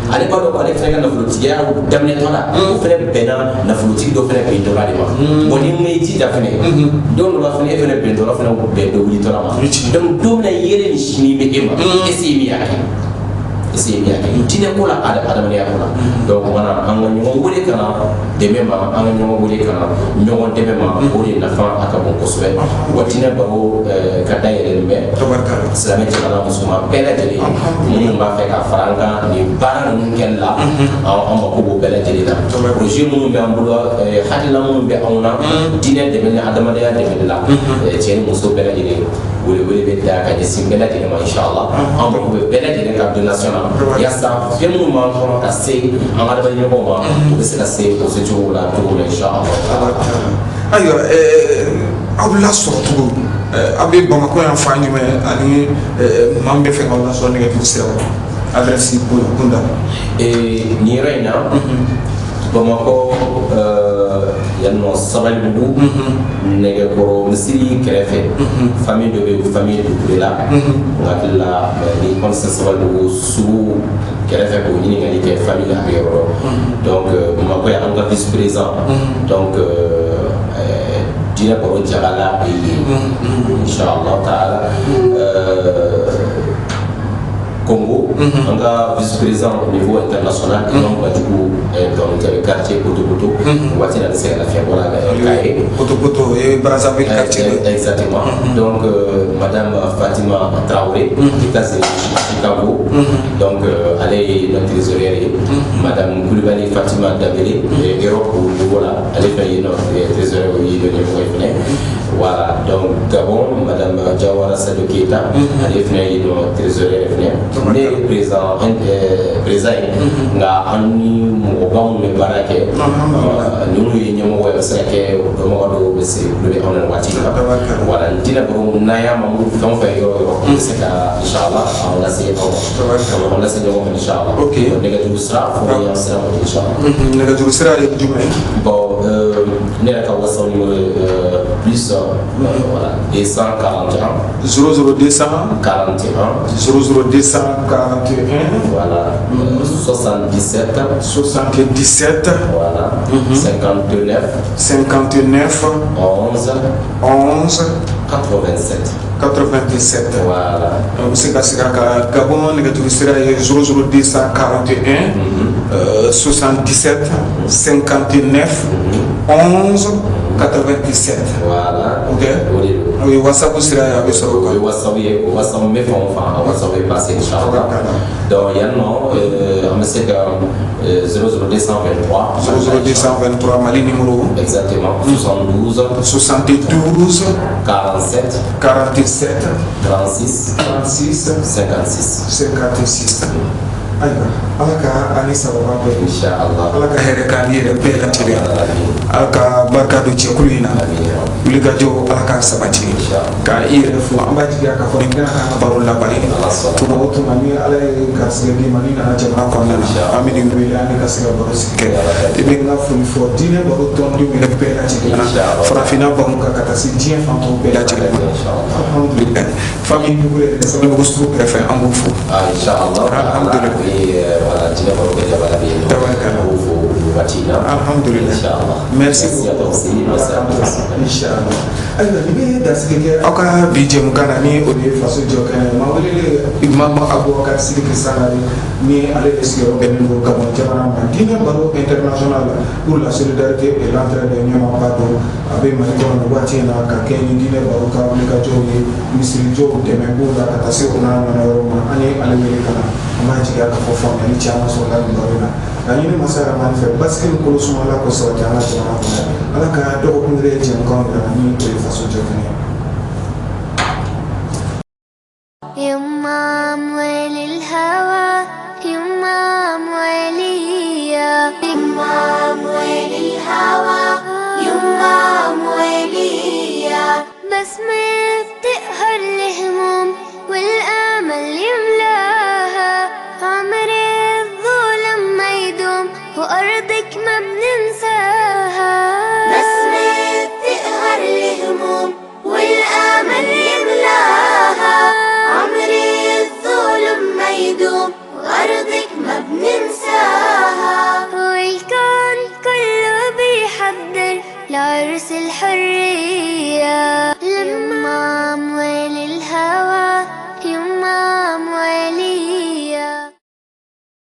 Ale b'a dɔn k'ale fana ka nafolotigiya daminɛtɔ la, o fana bɛnna nafolotigi dɔ fana bɛntɔla de ma. Bon, ni ma i jija fana, don dɔ la fana, e fana bɛntɔla fana bɛn dɔ wulitɔla ma. Donc don min na yelen ni sini bɛ e ma, est ce que min y'a kɛ, est ce que min y'a kɛ diinɛ ko la, adamadenya ko la. Donc o mana, an ka ɲɔgɔn wele ka na dɛmɛ ma, an ka ɲɔgɔn wele ka na ɲɔgɔn dɛmɛ ma, o de nafa a ka bon kosɛbɛ. Wa diinɛ baro ka dayɛlɛlen bɛ silamɛ cɛ n'a musoman bɛɛ lajɛlen minnu b'a fɛ ka fara an kan nin baara ninnu kɛli la. An mako b'o bɛɛ lajɛlen na. Projet minnu bɛ an bolo, hakilina minnu bɛ anw na diinɛ dɛmɛ ni adamadenya dɛmɛli la, cɛ ni muso bɛɛ lajɛlen, welewele bɛ da ka ɲɛsin bɛɛ lajɛlen ma. Inshallah, an mako bɛ bɛɛ lajɛlen ka donation na, yaasa fɛn minnu b'an kɔnɔ ka se an ka adamadenya ma, u bɛ se ka se o se cogo la cogo min na, inshallah. Ayiwa, aw bɛ lasɔrɔ cogo, aw bɛ Bamakɔ yan fan jumɛn, ani maa min bɛ fɛ k'aw lasɔrɔ nɛgɛjuru sira, adresse kunda? Nin yɔrɔ in na, Bamakɔ yan nɔ, Sabalibugu, Nɛgɛkɔrɔ misiri kɛrɛfɛ, famille dɔ bɛ yen, famille Dukure la. N hakili la, ni kɔni sera Sabalibugu sugu kɛrɛfɛ, k'o ɲininkali kɛ, famille a bɛ yɔrɔ dɔn. Donc Bamakɔ yan, an ka vice président, donc diinɛ baro jabala bɛ yen, inshallah taala. Congo, an ka vice-président au niveau international, Imam Banjugu, donc quartier Poto Poto, waati na bɛ se ka lafiya bɔra k'a ye. Poto Poto ye Brazzaville quartier dɔ. Exactement. Donc Madame Fatima Traoré, États-Unis, Chicago, donc ale ye notre trésorière ye. Madame Koulibaly Fatima Dambélé, Europe au niveau la, ale fana ye notre trésorière, o ye dɔ ɲɛmɔgɔ ye fɛnɛ. Voilà. Donc Gabon, Madame Diawara Sadio Keita, ale fana ye notre trésorière fɛnɛ. Ne ye président ye, nka an ni mɔgɔba minnu bɛ baara kɛ, ninnu ye ɲɛmɔgɔ ye, a bɛ se ka kɛ o dɔnbaga dɔw bɛ se olu bɛ anw na waati in na. Voilà, diinɛ baro n'an y'a mamudu fɛn o fɛn, yɔrɔ o yɔrɔ, an bɛ se ka inshallah an lase aw ma, an lase ɲɔgɔn ma, inshallah. Nɛgɛjuru sira fo yan sira ma, inshallah. Nɛgɛjuru sira ye jumɛn ye? Bon, ne yɛrɛ ka WhatsApp numéro ye plus voilà, 241. 00 200. 41. 00 241. Voilà, 77. 77. Voilà, 59. 59. 11. 11. 87. 87. Voilà. An bɛ se ka segin a kan: Gabon nɛgɛjuru sira ye 00 241 77 59 11. 97. Voilà. Ok. O de don. O ye WhatsApp sira ye, a bɛ sɔrɔ o O kan. ye WhatsApp ye, o WhatsApp n bɛ fan o fan, a WhatsApp bɛ passer inchallah. Donc yan nɔ, an bɛ se ka 00223. 00223, Mali numéro. Exactement. 72. 72. 47. 47. 36. 36. 56. 56. Ayiwa, Ala ka ani sababa bɛɛ. Inchallah. Ala ka hɛrɛ k'an yɛrɛ bɛɛ lajɛlen. Amin. Ala ka barika don jɛkulu in na. Amin. Wulikajɔ, Ala k'a sabati. Ka i yɛrɛ fo, an b'a jigiya k'a fɔ nin kɛra k'an ka baro laban ye. Ala sɔnna. Tuma o tuma ni Ala ye garisɛgɛ d'i ma, n'i nana jamana kɔnɔna na, an bɛ nin wele, an bɛ ka se ka baro sigi kɛ. I bɛ n ka foli fɔ diinɛ baro tɔndenw yɛrɛ bɛɛ lajɛlen na, farafinna bamu kan ka taa se diɲɛ fan tɔw bɛɛ lajɛlen ma. Alhamdulilayi, famille Dugu yɛrɛ, Sabalibugu sugu kɛrɛfɛ, an b'u fo. Ah, inchallah. Alhamdulillah. Oui, voilà, diinɛ baro kɛ jabala bɛ yen nɔ. Tabarikala. An b'u fo nin waati in na. Alhamdulillah. Inchallah. Merci. Merci à toi aussi. Merci à toi aussi. Inshallah. Ayiwa, nin bɛ dasigi kɛ aw ka bi jɛmukan na, ni o de ye Faso Jɔ Kɛnɛ ye. Maa welelen, Imam Abubakar Sidiki Sangare, ni ale de sigiyɔrɔ bɛnnen don Gabon jamana ma. Diinɛ baro international pour la solidarité et l'entraide ɲɛmaaba don. A bɛ Mali kɔnɔ nin waati in na ka kɛ ni diinɛ baro ka wulikajɔw ye, misirijɔw dɛmɛ b'o la ka taa se o n'a ɲɔgɔnna yɔrɔ ma. An ye ale wele ka na, an b'a jigiya k'a fɔ faamuyali caman sɔrɔla nin baro in na. Ka ɲini masa Ramani fɛ, basigi ni kolo sumala ko sabati an ka jamana kɔnɔ. Ala ka dɔgɔkun wɛrɛ jɛmukanw yira ni o ye Faso Jɔ Kɛnɛ ye. يما أموال الهوى، يما أموالية، يما أموال الهوى، يما أموالية، بسمة بتقهر الهموم والآمل يملاها، عمر الظلم ما يدوم وأرضك ما بننساها، بسمة بتقهر الهموم والآمل يملاها، عمر الظلم ما يدوم وأرضك ما بننساها، والكون كله بيحضر لعرس الحرية.